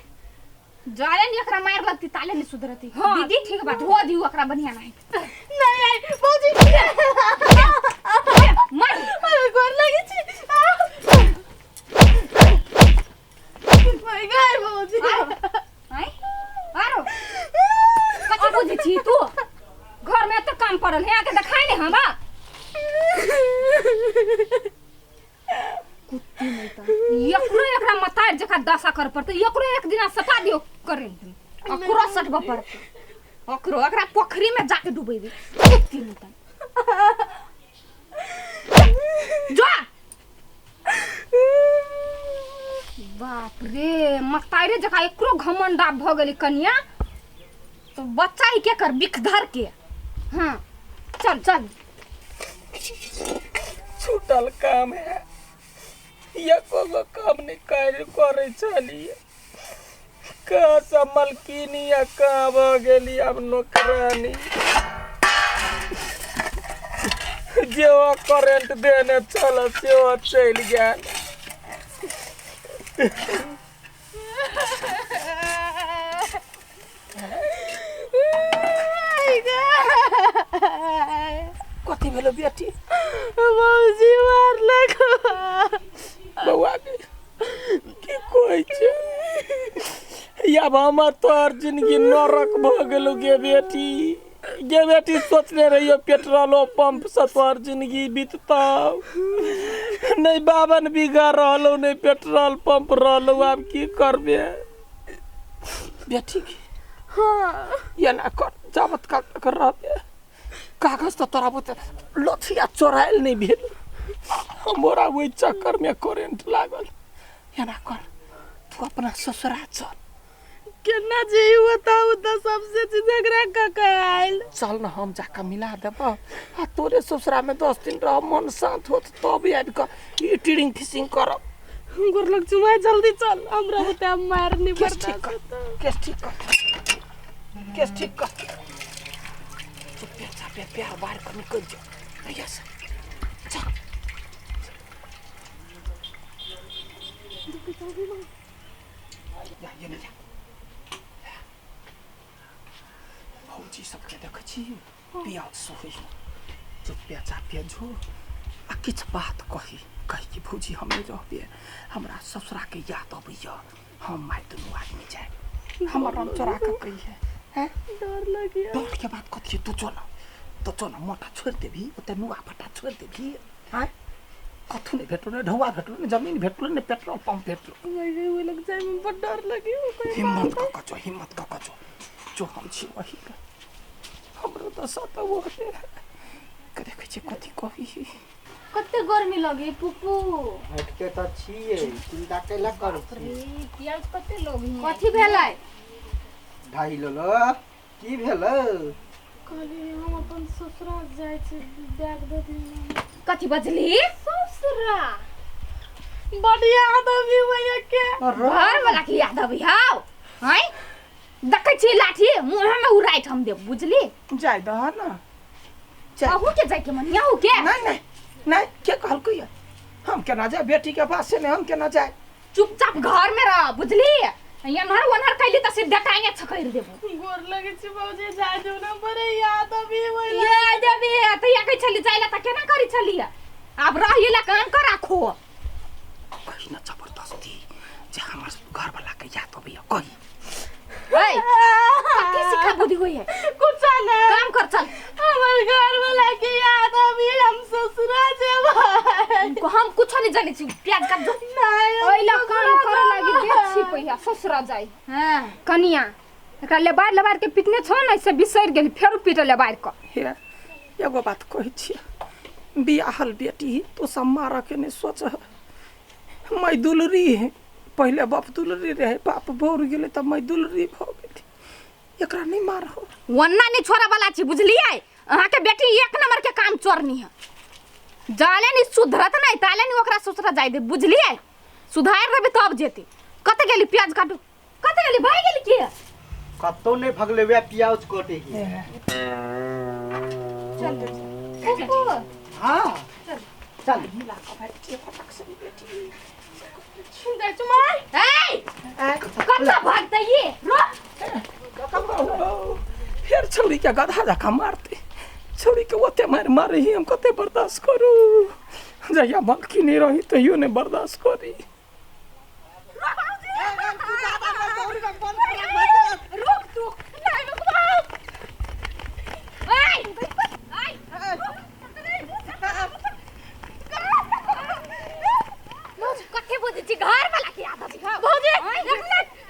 जाले नहीं एकरा मार लगती ताले नहीं सुधरती। हाँ, दीदी ठीक बात। धो दियो एकरा बढ़िया नहीं। नहीं आई भौजी मार। अरे गोर लागि छी। My God भौजी। हैं आरो कथी बुझै छी तू? घर में तो काम पड़ल है, आके देखाई नहीं हमरा। कुत्ती नहीं त एकरो एकरा मतार जका दशा कर पड़ते, एकरो एक दिन सटा दियो करेंट में अकरो सटब पड़ते, अकरो एकरा पोखरी में जाके डुबेबे। कुत्ती नहीं त जा। बाप रे, मतारे जका एकरो घमंडा भ गेली कनिया। तो बच्चा ही के कर बिखधर के। हाँ चल चल। छूटल काम है, एको गो काम नहीं करे छलियै। कहाँ से मलकिनी आ कहाँ भऽ गेली आब नौकरानी। जे ओ करेंट देने छल सेहो चलि गेल। कथी भेलो बेटी? भौजी मारलक। बौआ के की कहै छै? आब हमर तोहर जिंदगी नरक भऽ गेलौ गे बेटी। गे बेटी सोचने रहियो पेट्रोलो पंप से तोहर जिंदगी बीततौ। नहीं 52 बीघा रहलौ, नहीं पेट्रोल पंप रहलौ, आब की करबे बेटी? हाँ एना कर, जाबत काल तक रहबे कागज तऽ तोरा बुते लथिया चोरायल नहीं भेल। हमरा ओहि चक्कर में करेंट लागल। एना कर, तू अपना ससुरा चल। केना जे बताउ त सबसे झगड़ा क के आयल। चल न हम जाके मिला देब आ तोरे ससुरा में 10 दिन रह, मन शांत होत तब आबि के ई टिरिंग फिशिंग करब। गोर लग चुमाय जल्दी चल, हमरा होते मार नहीं केस ठीक बर्दाश्त कर, होता। केस ठीक कर, केस ठीक कर। चुप्पे चापे प्यार बाहर के निकल जो भैया से। चल या ये नहीं जा। भौजी सबके देखै छी पियाज सोही, चुप्पे चापे जो आ किछु बात कही, कही कि भौजी हम नहीं रहबे, हमरा ससुरा के याद अबैया, हम माय दुनू आदमी जाए, हमर रंग चोरा के कही है हैं। डर लगिया। डर के बात कथी? तू चो न, तो चो न मोटा छोड़ि देबही, ओते नुआ फटा छोड़ि देबही। आँय कथू नहीं भेटलो, ने ढौआ भेटलो, ने जमीन भेटलो, ने पेट्रोल पंप भेटलो। ओहि लग जाय में बड़ डर लगी। हिम्मत कऽ कऽ जो, हिम्मत कऽ कऽ जो, जो हम छी वही के। हमरो दशा तऽ ओहने है। के देखै छियै कथी कही। कते गर्मी लगे पुपू। हटके तऽ छियै, चिंता कैला करू छी? प्याज कते लोग कथी भेलै? ढाई लोलो की भेलै? कहली हम अपन ससुरा जाय छी, बैग दे दी। कथी बजली? ससुरा बड़ याद अबी भैया के। घर वाला के याद अबी हाउ हैं? देखै छी लाठी मुँह में उड़ाइत हम देब, बुझली? जाय दह न। अहू के जाय के मन अहू के? नहीं नहीं नहीं, के कहलकै या? हम केना जाय बेटी के पास से, नहीं हम केना जाय? चुपचाप घर में रह, बुझली? एनहर ओनहर कैली त सीधा टांगे छकैर देबो। गोर लगे छी भौजी, जाय जो न बड़े याद अबी भैया। याद अबी त या कहै छली जाय ला त केना करी छली? आब रहिला काम कर राखो। कही न जबरदस्ती जे हमर घर वाला के याद अबैया कही। ए कथी सिखा बुद्धि होई है? कुछ ना काम कर चल। हमर घर वाला के याद अबी, हम ससुरा जेबै। हम कुछ नहीं जानै छी, प्याज काट जो। नहीं ओइला काम करे लागी दे छी पहिया ससुरा जाय। हां कनिया एकरा लेबार लेबार के पिटने छो न, से बिसरि गेली फेरो पीट लेबार क। हे एगो बात कहै छी, बियाहल बेटी तो सब मारऽ के नहीं सोच। मैं दुलरी है, पहले बाप दुलरी रहे, बाप बौर गेलै तब मैं दुलरी भऽ गेली, एकरा नहीं मारहो। ओन्ना नहीं छोड़ा वाला छी, बुझलियै? अहाँ के बेटी एक नंबर के काम चोरनी है, जाले नहीं सुधरत नहीं ताले नहीं ओकरा ससुरा जाय दे, बुझलियै? सुधार देबै तब जेतै। कत गेली प्याज काटू, कत गेली भाग गेली के? कतौ नहीं भगले वे प्याज काटे की। चल चल हां चल मिला के भाई के फटक से बेटी जाय चुमाय। ए कत भागतै ये? रोक। फेर छौड़ी के गधा जकाँ मारते, छौड़ी के ओते मारि मारे ही हम कते बर्दाश्त करू? जहिया मलकी नहीं रही तहियो नहीं बर्दाश्त करी। रोक तू। ए कथी बुझै छी? घर वाला के याद अबै भौजी।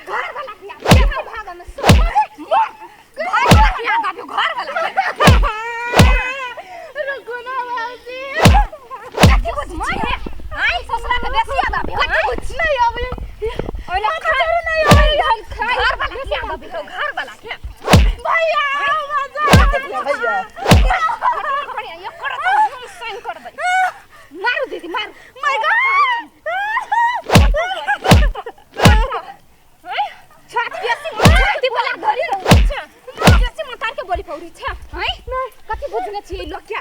घर वाला के याद भाग में सो घर वाला के याद आबी, घर वाला के। रुको ना भौजी। कथी बुझै छी? आई ससुरा के बेसी याद आबी। कथी बुझ नहीं अबी ओइला खा नहीं अबी। घर वाला के याद आबी, घर वाला के। भैया मजा भैया ये कर तो हम साइन कर दे। मारू दीदी मारू। My God छात बेसी छाती वाला धरी रहू छ, बेसी मतार के बोली पौरी छ। हैं कथी बुझने छी लोकिया?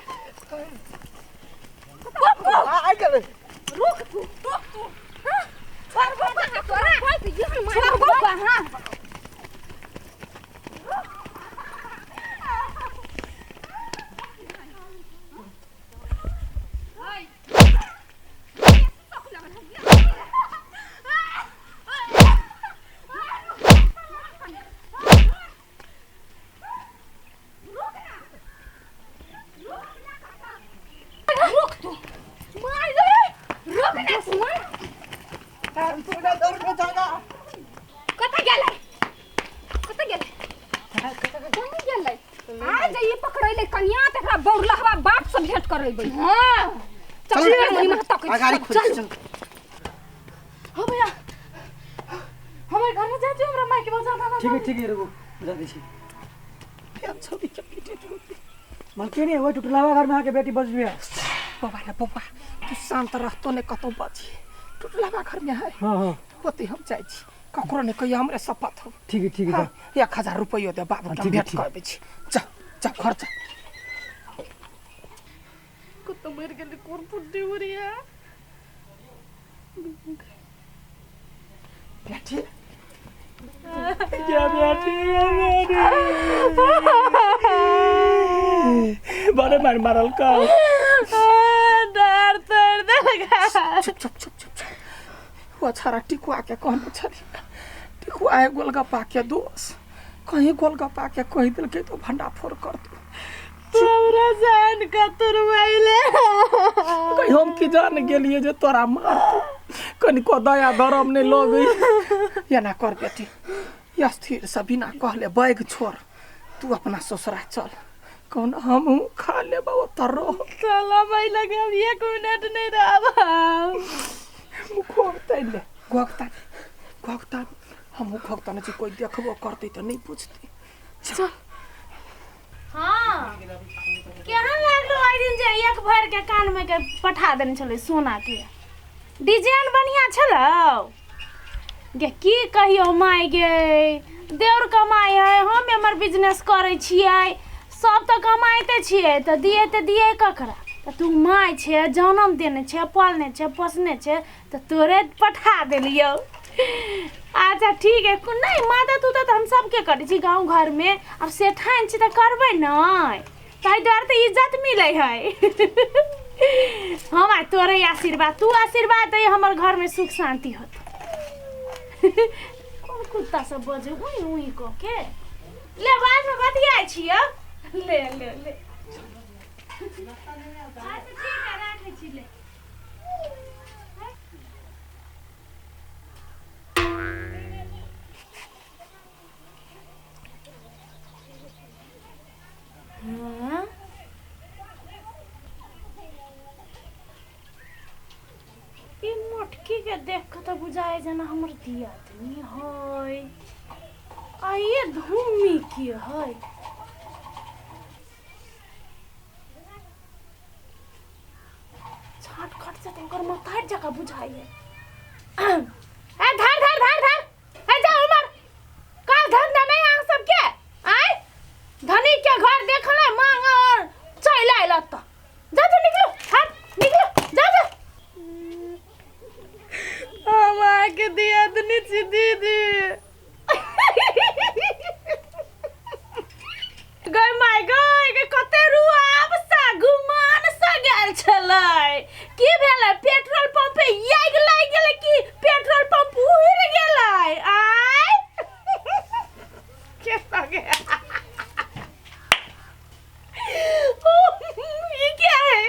पप्पू आ गेलै। रुक तू, रुक तू। हां छोड़बो कहाँ तोरा? छोड़बो कहाँ? रुक तू, मार दे। रुक ना सुन। कत गेलै? कत गेलै? कहाँ गेलै? आ जाइए पकड़ैले कनिया तकरा बौरलहवा बाप से भेंट करैबै। हां चल महिमा तक अगाडि खोल चल। हो भैया, हमारे घर में जाए हमरा माई के बजा जाओ। ठीक है ठीक है, रुको बजा दै छी। फेर छौड़ी के पीटे होते। मलकिनी ओहि टुटलावा घर में अहाँके बेटी बजबे। बौआ रे बौआ, तू शांत रहतो ने कतौ बजी। टुटलावा घर में है। हाँ हाँ ओते हम जाइ छी, ककरो ने कहियो, हमरे शपथ हो। ठीक है ठीक है। हाँ, 1000 रुपैयो दे बाबू के, ठीक है, भेंट ठीक। करबै छी। जा जा घर जा। कतौ मरि गेलै कोन पुड्डी बुढ़िया। बेटी क्या बेटी बेटी बड़े मार मारल का डर तोड़ देलक। चुप चुप चुप चुप चुप। वो छाड़ा टिकुआ के कहने छली, टिकुआ है गोलगप्पा के दोष, कहीं गोलगप्पा के कहि देलकै तो भंडाफोड़ कर दू। तोरा जान कतुरवैले। कहीं हम की जान गेलिए जे तोरा मारतौ, कनिको दया धरम नहीं लगै। एना कर बेटी, स्थिर से बिना कहले बैग छोड़, तू अपना ससुरा चल, कौन हमहूँ खा लेबौ ओतऽ रह। चल भाई लगे हम 1 मिनट नहीं रहब। घोघतै ले, घोघता घोघता, हमहूँ घोघता नहि छी, कोइ देखबो करतै तऽ नहि पूछतै। चल। हाँ केहन लागलो ओहि दिन जे एक भरि के कान में के पठा देने छलै सोना के डिजाइन, बढ़िया छलौ गे। की कहियो माय गे, देवर कमाइ है, हम एमहर बिजनेस करै छियै, सब तऽ कमाइते छियै, तऽ दिए तऽ दिए ककरा? तऽ तू माय छै, जनम देने छै, पालने छै, पोसने छै, तऽ तोरे पठा देलियौ। अच्छा ठीक है, नहीं मदद उदद हम सबके करै छी गाँव घरमे, आब सेठान छी तऽ करबै नहि, ताहि दुआरे तऽ इज्जत मिलै है। हम आ तोरे आशीर्वाद, तू आशीर्वाद दे हमर घरमे सुख शान्ति होत। कोन कुत्ता सब बजे उई उई कऽ के। ले बादमे बतियाइ छियौ, ले ले ले। अच्छा ठीक है, राखै छी ले। हाँ? ई मोटकी के देख के तऽ बुझाइ जेना हमर दियादनी है, आ ये धूमी के है। छाट खट से तऽ ओकर माथा जकाँ बुझाइ है। ए धर धर धर धर, ए जा उमर, काज धंधा नहीं अहाँ सबके? आय धनी के घर देखले मांग और चलि आयल तऽ जा जा निकलो, हट निकलो, जा जा। हम अहाँके दियादनी छी दीदी। गै माय गै, गे कते रुआब सा गुमान सा गेल छलै। की भेलै? पेट्रोल पंप पे आगि लागि गेलै कि पेट्रोल पंप उड़ि गेलै? आय के सगे ई क्या है?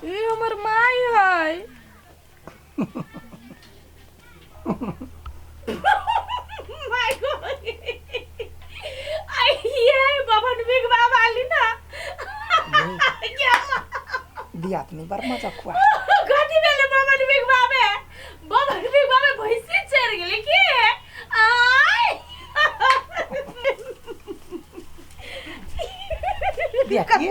ई हमर माय है। My God, ये बबन बिग बाबा वाली ना। क्या दियादनी बड़ मजा खुआ। कथी भेलै बबन बिग बाबे? बबन बिग बाबे भैंसी चढ़ि गेलै की? आय बेटी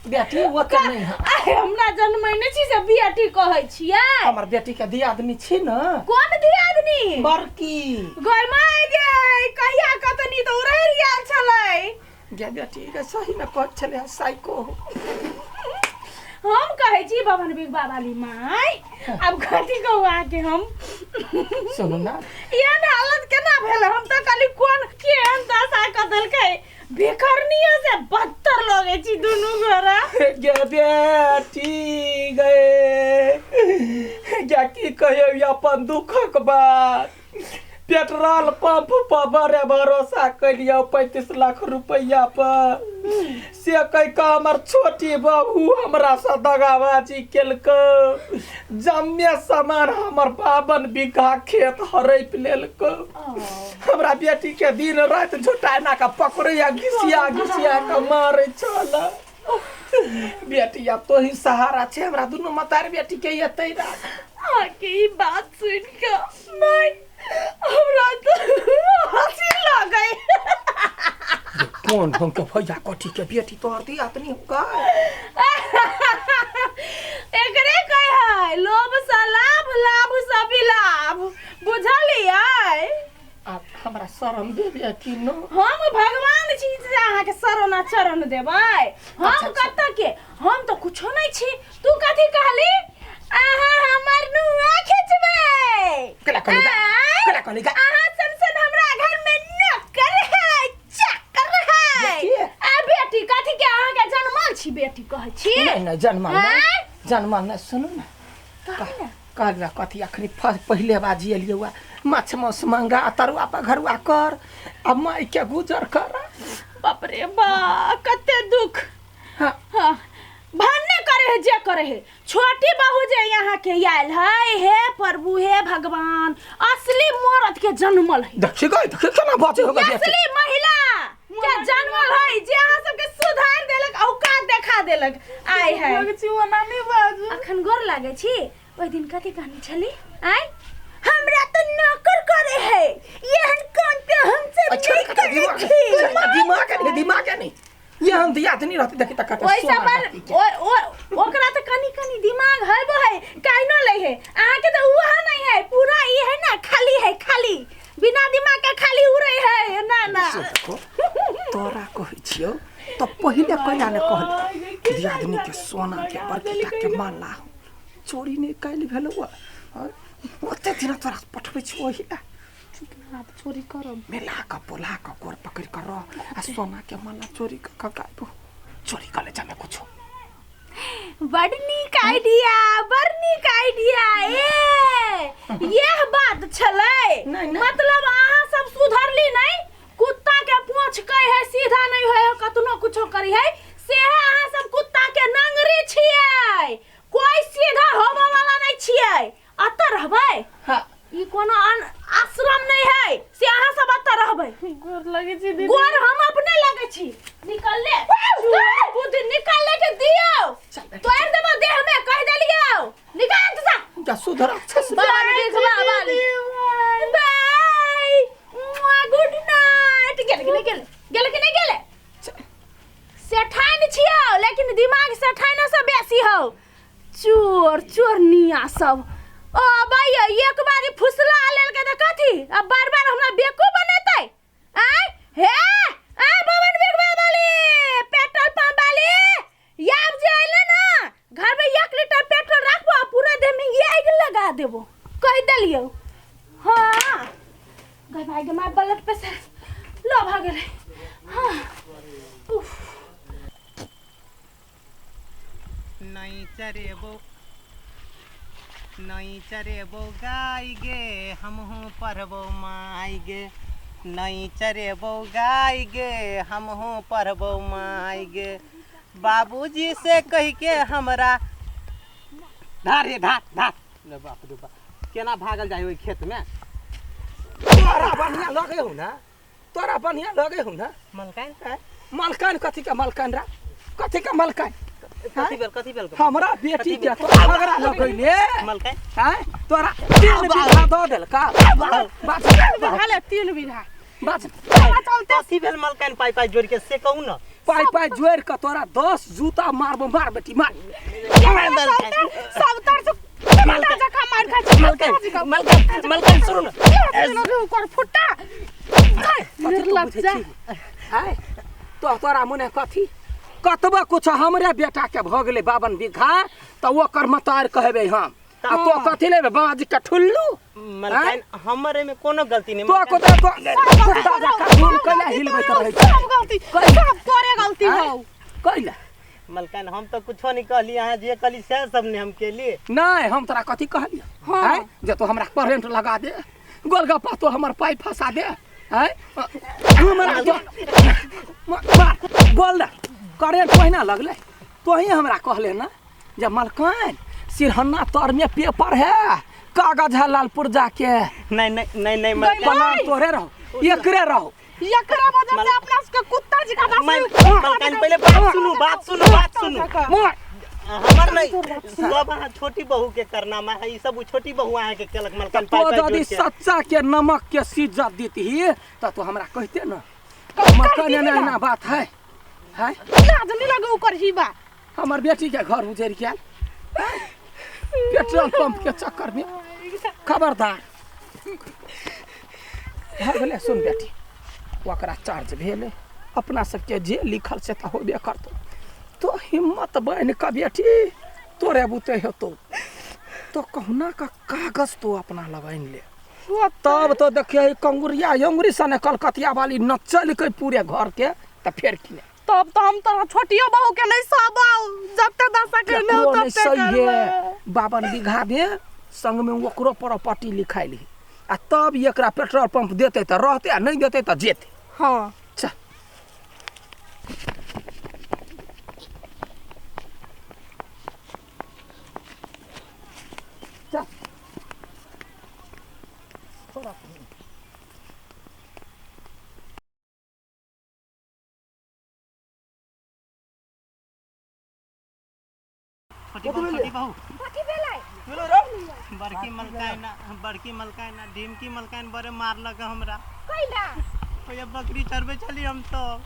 बेटी वो तऽ नहीं है। आय हमरा जनमैने छी से बेटी कहै छियै। हमर बेटी के दियादनी छी न। कोन दियादनी? बड़की। गै माय गे, कहिया कतनी तऽ उड़ैर गेल छलै। गे बेटी गे, सही में कहै छलै साइको। हम कहै छी बबन बिग बाबाली माय, आब कथी कहू अहाँके हम? सुनू ना, एहन हालत केना भेलै? हम तऽ कहली कोन केहन दशा कऽ देलकै, बेकरनियो से बदतर लगै छी दुनू गोरा। गे बेटी गे, गे की कहियौ अपन दुखक बात। पेट्रोल पंप पर बड़े भरोसा कैलियौ 35 लाख रुपैआ पर, से कहि कऽ हमर छोटी बहू हमरा से दगाबाजी केलकै, जम्मे सामान हमर 52 बीघा खेत हड़पि लेलकै। हमरा बेटी के दिन राति झोटा एना कऽ पकड़ैया, घिसिया घिसिया कऽ मारै छल। बेटी आब तोही सहारा छै हमरा दुनू मतार बेटी के एतै राख। अहाँके ई बात सुनि कऽ माय हमरा तऽ कोन ढंग के भैया कथी के बेटी तोहर दी आतनी का एकरे कहे है लोभ सा लाभ, लाभ सा विलाप, बुझलियै? आप हमरा शरम देबे कि न? हम भगवान छी जे अहाँके शरण आ चरण देबै। हम कतऽ के, हम तऽ कुछो नहि छी। तू कथी कहली? अहाँ हमर नुआ खिचबै। केना कहली गा? आँय? केना कहली गा? अहाँ सन सन हमरा घर में नौकर है, चाकर है। बेटी? आ बेटी कथी के अहाँके जनमल छी बेटी कहै छी? नहीं नहीं जनमल नहीं, आँय? जनमल नहीं। सुनू ना, कहल ना कथी अखनी पहिले बाजी एलियै हुआ, माछ मांस मंगा तरुआ पघरुआ कर आ माय के गुजर कर। बाप रे बा, कते दुख। हाँ। हाँ, भन्ने करे है जे करे है। छोटी बहू जे यहाँ के आयल है, हे प्रभु हे भगवान, असली मर्द के जनमल है। देखी गई, देखी केना बाजे होगा बेटी। असली महिला के जनमल है जे अहाँ सबके सुधार देलक, औकात देखा देलक। आय है अखन गोर लागे छी। ओहि दिन कथी कहने छली? आय हमरा तो नौकर करे है, एहन काम पे हम सब अच्छा, नहीं कते करे दिमाग छी। दिमाग नहीं, दिमाग नहीं, ये हम दियात नहीं रहती। देखी तक ओहि सब पर ओ ओ ओकरा तऽ कनी कनी दिमाग है बो है, काइनो ले है। अहाँ के तऽ उहा नहीं है, पूरा ई है ना, खाली है, खाली बिना दिमाग के खाली उड़े है। ना ना तोरा कहै छियौ तऽ पहिले कहिया ने कहल दियादनी के सोना के बड़की के माला चोरी नहीं कैल भेलौ। ओते दिन तोरा पठबै छियौ ओहि आप चोरी करब, मिला कऽ बोला कऽ गोर पकड़ि कऽ रह आ सोना के माला चोरी कऽ कऽ गायब चोरी कऽ ले जामे कुछो। बड़ नीक आइडिया, बड़ नीक आइडिया। ए यह बात छलै, मतलब अहाँ सब सुधरली नहीं। कुत्ता के पूंछ कहे है सीधा नहीं होय है, कतनो कुछो करी है, से है अहाँ सब कुत्ता के नंगरी छियै, कोई सीधा होबे वाला नहीं छियै। अतऽ रहबै? हाँ। ई कोनो आश्रम नहीं है से अहाँ सब अतऽ रहबै। गोर लगै छी दीदी। गोर हम अपने लगै छी। निकल ले बुद्धि, निकल ले के दियौ, तोड़ देबो देह में, कह देलियौ। निकाल तू सा जा सुधर अच्छा से। बाबा देखबा वाली। बाय, गुड नाइट। गेल कि नहीं गेल? गेल कि नहीं गेल? सेठाइन छियौ लेकिन दिमाग सेठाइनो से बेसी हौ। चोर चोरनिया सब। ओ भैया एक बारी फुसला लेलकै तऽ कथी अब बार बार हमरा बेवकूफ बनेतै? आय हे आय बबन बिगवा वाली, पेट्रोल पंप वाली, याब जे अइले ना घर में 1 लीटर पेट्रोल राखबो आ पूरा देह में आगि लगा देबो, कहि देलियौ। हाँ गई भाई गे my, blood pressure लो भऽ गेलै। हाँ उफ। नहीं चरेबो, नहीं चरेबो गाय गे, हमहूँ पढ़बो माय गे। नहीं चरेबो गाय गे, हमहूँ पढ़बो माय गे। बाबूजी से कह के हमरा धार रे धार धार। ले बाप रे बाप, केना भागल जाय ओहि खेत में? तोरा बढ़िया लगे हो ना, तोरा बढ़िया लगे हो ना। मलकाइन? मलकाइन कथी के मलकाइन रा? कथी के मलकाइन? कथी भेल, कथी भेल? हमरा बेटी के तोरा झगड़ा लगैले मलकाइन? आँय तोरा 3 बीघा दऽ देलका। बात बीघा 3 बीघा बात कथी भेल मलकाइन? पाइ पाइ जोड़ के से कहू ना। पाइ पाइ जोड़ के तोरा 10 जूता मारबो। मार बेटी मार। सब तर से जका मार खा छी। मलकाइन, मलकाइन, मलकाइन सुनू ना। ओकर फुट्टा निर्लज्जा। आँय तो तोरा मुने कथी कतबो कुछ हमरे बेटा के भऽ गेलै 52 बीघा तऽ ओकर मतार कहबै हम। आ तो कथी लेबै बाबाजी के ठुल्लू? मलकाइन हमरे में कोनो गलती नहीं। तो कोता तो कुत्ता जकाँ घूम कैला हिलबैत रहै छै। सब गलती, सब तोरे गलती हौ। कैला मलकाइन हम तो कुछो नहीं कहली, अहाँ जे कहली सएह सब ने हम केली। नहीं हम तोरा कथी कहलियै? आँय जे तो हमरा करेंट लगा दे, गोलगप्पा तो हमर पाइ फंसा दे। आँय हमरा तो बोल ना, करेंट ओहिना लगलै। तोही हमरा कहले ना जे मलकाइन सिरहन्ना तर में पेपर है, कागज है लाल पुर्जा के। नहीं नहीं नहीं नहीं मलकाइन तोरे रहो, एकरे रहो, एकरा वजह से अपना सबके कुत्ता जकाँ मलकाइन पहिले बात सुनू, बात सुनू, बात सुनू। हमर नहीं, सब अहाँ छोटी बहू के करनामा है, ई सब छोटी बहू अहाँ के केलक मलकाइन। तो यदि सच्चा के नमक के सीजत दीतही त तो हमरा कहते ना हमर कने ना ना बात है है लाज नहीं लगे ओकर हिबा हमर बेटी के घर उजड़ गेल पेट्रोल पंप के चक्कर में। खबरदार भऽ गेलै। सुन बेटी, ओकरा चार्ज भेलै, अपना सबके जे लिखल से तऽ होबे करतौ। तो हिम्मत बान्हि कऽ बेटी, तोरे बुते हेतौ तो कहुना का कागज तो अपना लग आनि ले, तब तो देखिए कंगुरिया अंगुरी सने कलकतिया वाली नचलकै पूरे घर के, तऽ फेर की नहि। तब तो हम तोरा छोटियो बहू के नहीं सहबाऊ, जब तक दशा के नहीं केकरो तब नहि तक सही है। करबै। 52 बीघा में संग में ओकरो प्रॉपर्टी लिखाइली आ तब एकरा पेट्रोल पंप देते तऽ रहते आ नहीं देते तऽ जेते। हाँ चल चल छोटी बहू, छोटी बहू, कथी भेलै? बड़की मलकाइन, बड़की मलकाइन, ढिमकी मलकाइन बड़े मारलक हमरा। कैला? ओए बकरी चरबै छली हम तो।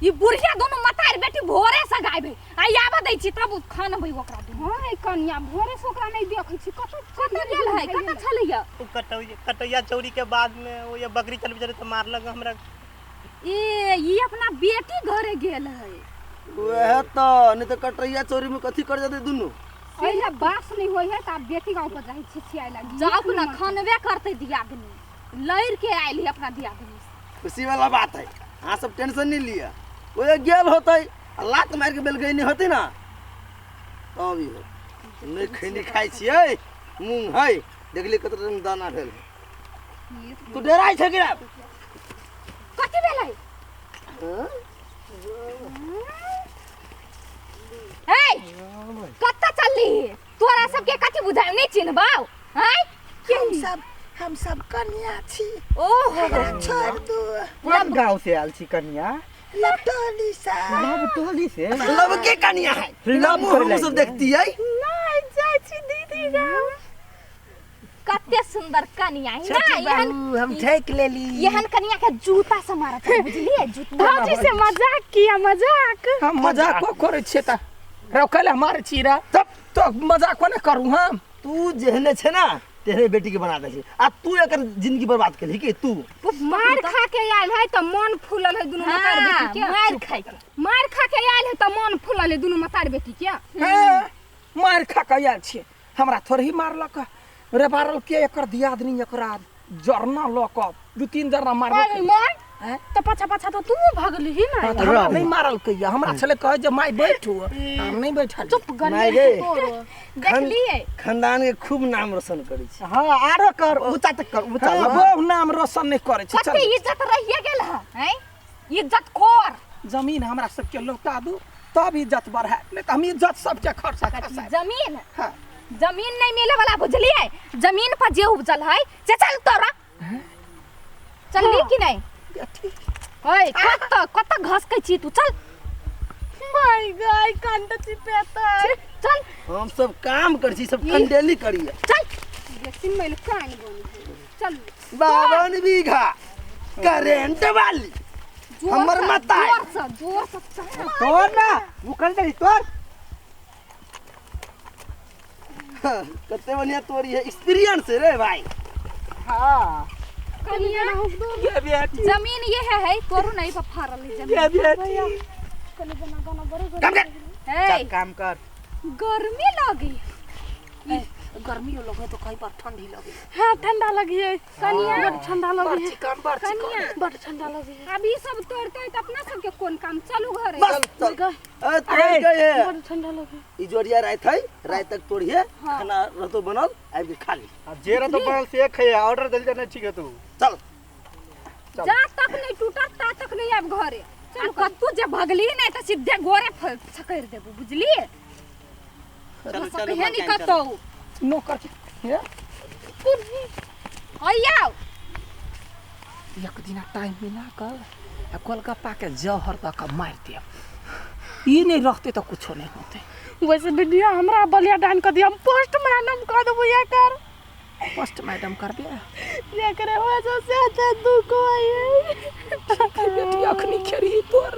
ई बुढ़िया दोनों मतार बेटी भोरे से गायब है, आ आबऽ दै छी तब खानबै ओकरा दूध। हाँ कनिया भोरे से ओकरा नहीं देखै छी, कतऽ कतऽ गेल है, कतऽ छलैया? उ कटैया चौरी के बाद में ओए बकरी चलबै छली तो मारलक हमरा। ए ई अपना बेटी घरे गेल है। वह तो नहीं तो कटैया चोरी में कथी कर जाते दुनू। अइला बास नहीं होय है त आब बेटी गाँव पर जाइ छी छियाय लागी। जाऊ ना खानबे करते दियादनी, लड़ के आयल है अपना दियादनी से। खुशी वाला बात है, अहाँ सब टेंशन नहीं लिया। वो गेल होते आ लात मार के बेल गई नहीं होती ना तब ई हो। नहीं खैनी खाइ छियै, मूंग है देखली कत दाना भेल। तू डराइ छै कि कथी भेलै? ए कतऽ चलली? तोरा सबके कथी बुझाय नहीं चिन्हबाउ? हैं हम सब कन्या छी। ओहो छोड़ दू। कोन गांव से आयल छी कन्या? लवटोली से। लवटोली से? लब के कन्या है, लब हम सब देखती है। नहीं जाइ छी दीदी गाँव। कते सुंदर कन्या है ना, एहन हम ठेक लेली। एहन कन्या के जूता से मारत है, बुझलिए? जूता भौजी से मजाक किया, मजाक। हम मजाक करै छियै तऽ रौ कैला मारै छी रे? तब तो मजाक ने करू हम। तू जेहने छै ना तेहने बेटी के बना दै छै आ तू एकर जिंदगी बर्बाद केलही की? तू मार खा के आयल है त मन फूलल है दुनू मतार बेटी के। मार खाइ के, मार खा के आयल है त मन फूलल है दुनू मतार बेटी के। मार खा के आयल छियै, हमरा थोड़े ही मारलक रे। बारल के एकर दियादनी एकरा जरना लऽ कऽ 2-3 जरना मारलक। मार तो पाछा पाछा तो तू भगली ही ना। हमरा नहीं मारलकै, हमरा छलै कहै जे माय बैठू, हम नहीं बैठल। चुप गने तोरो देखलिए खानदान के खूब नाम रोशन करै छै। हां आरो कर, ऊंचा तक कर, ऊंचा। बहु नाम रोशन नहीं करै छै। कते इज्जत रहिए गेल है? हैं इज्जत खोर जमीन हमरा सबके लौटा दू तब इज्जत बढ़ाय, नहीं त हम इज्जत सबके खर्चा खसाय। जमीन हां जमीन नहीं मिले वाला, बुझलिए? जमीन पर जे उपजल है से चल तोरा चलली कि नहीं? ओए कत कत घसकै छी तू, चल। My गाय कंड चिपेता। चल हम सब काम कर छी, सब कंडेली करिए। चल बेसी मैल कान बन चल। 52 बीघा करेंट वाली हमर मता जोर से जोर से तोर ना मुकल दे तोर। कते बढ़िया तोरी है, एक्सपीरियंस है रे भाई। हां कन्या जमीन ये है तोरू नहीं पर फारल है जमीन। ये बेटी कने बना बना बड़े काम कर, ए काम कर। गर्मी लगी, गर्मी लगे तो कई बार ठंडी लगे। हां ठंडा लगी है कन्या, बड़ ठंडा लगी है कन्या, बड़ ठंडा लगी है। अभी सब तोड़ते त अपना सब के कोन काम? चलू घरे। बस चल। ए तोड़ गए है, बड़ ठंडा लगी। ई जोरिया रात है, रात तक तोड़िए खाना रहतो बनल आबि के खा ली। अब जे रहतो बनल से खइए, ऑर्डर देल जे नहीं ठीक है तू। चल जा तक नहीं टूटत ता तक नहीं आब घरे। चल कतू जे भगली नहीं त सीधे गोरे छकैर देबू, बुझलिए? चलो चलो है नहीं कतौ नौकर के आउ एक दिन टाइम मिला कर आ गोलगप्पा के जहर दऽ के मारि देब। ई नहीं रहते तो कुछो नहीं होते। वैसे दीदी हमरा बलिया डान कर दिया, हम पोस्ट में नाम कर देबो एकर। फर्स्ट मैडम करबे। जकरे वजह से एते दुख होइए। बेटी अखनी खेरही तोर।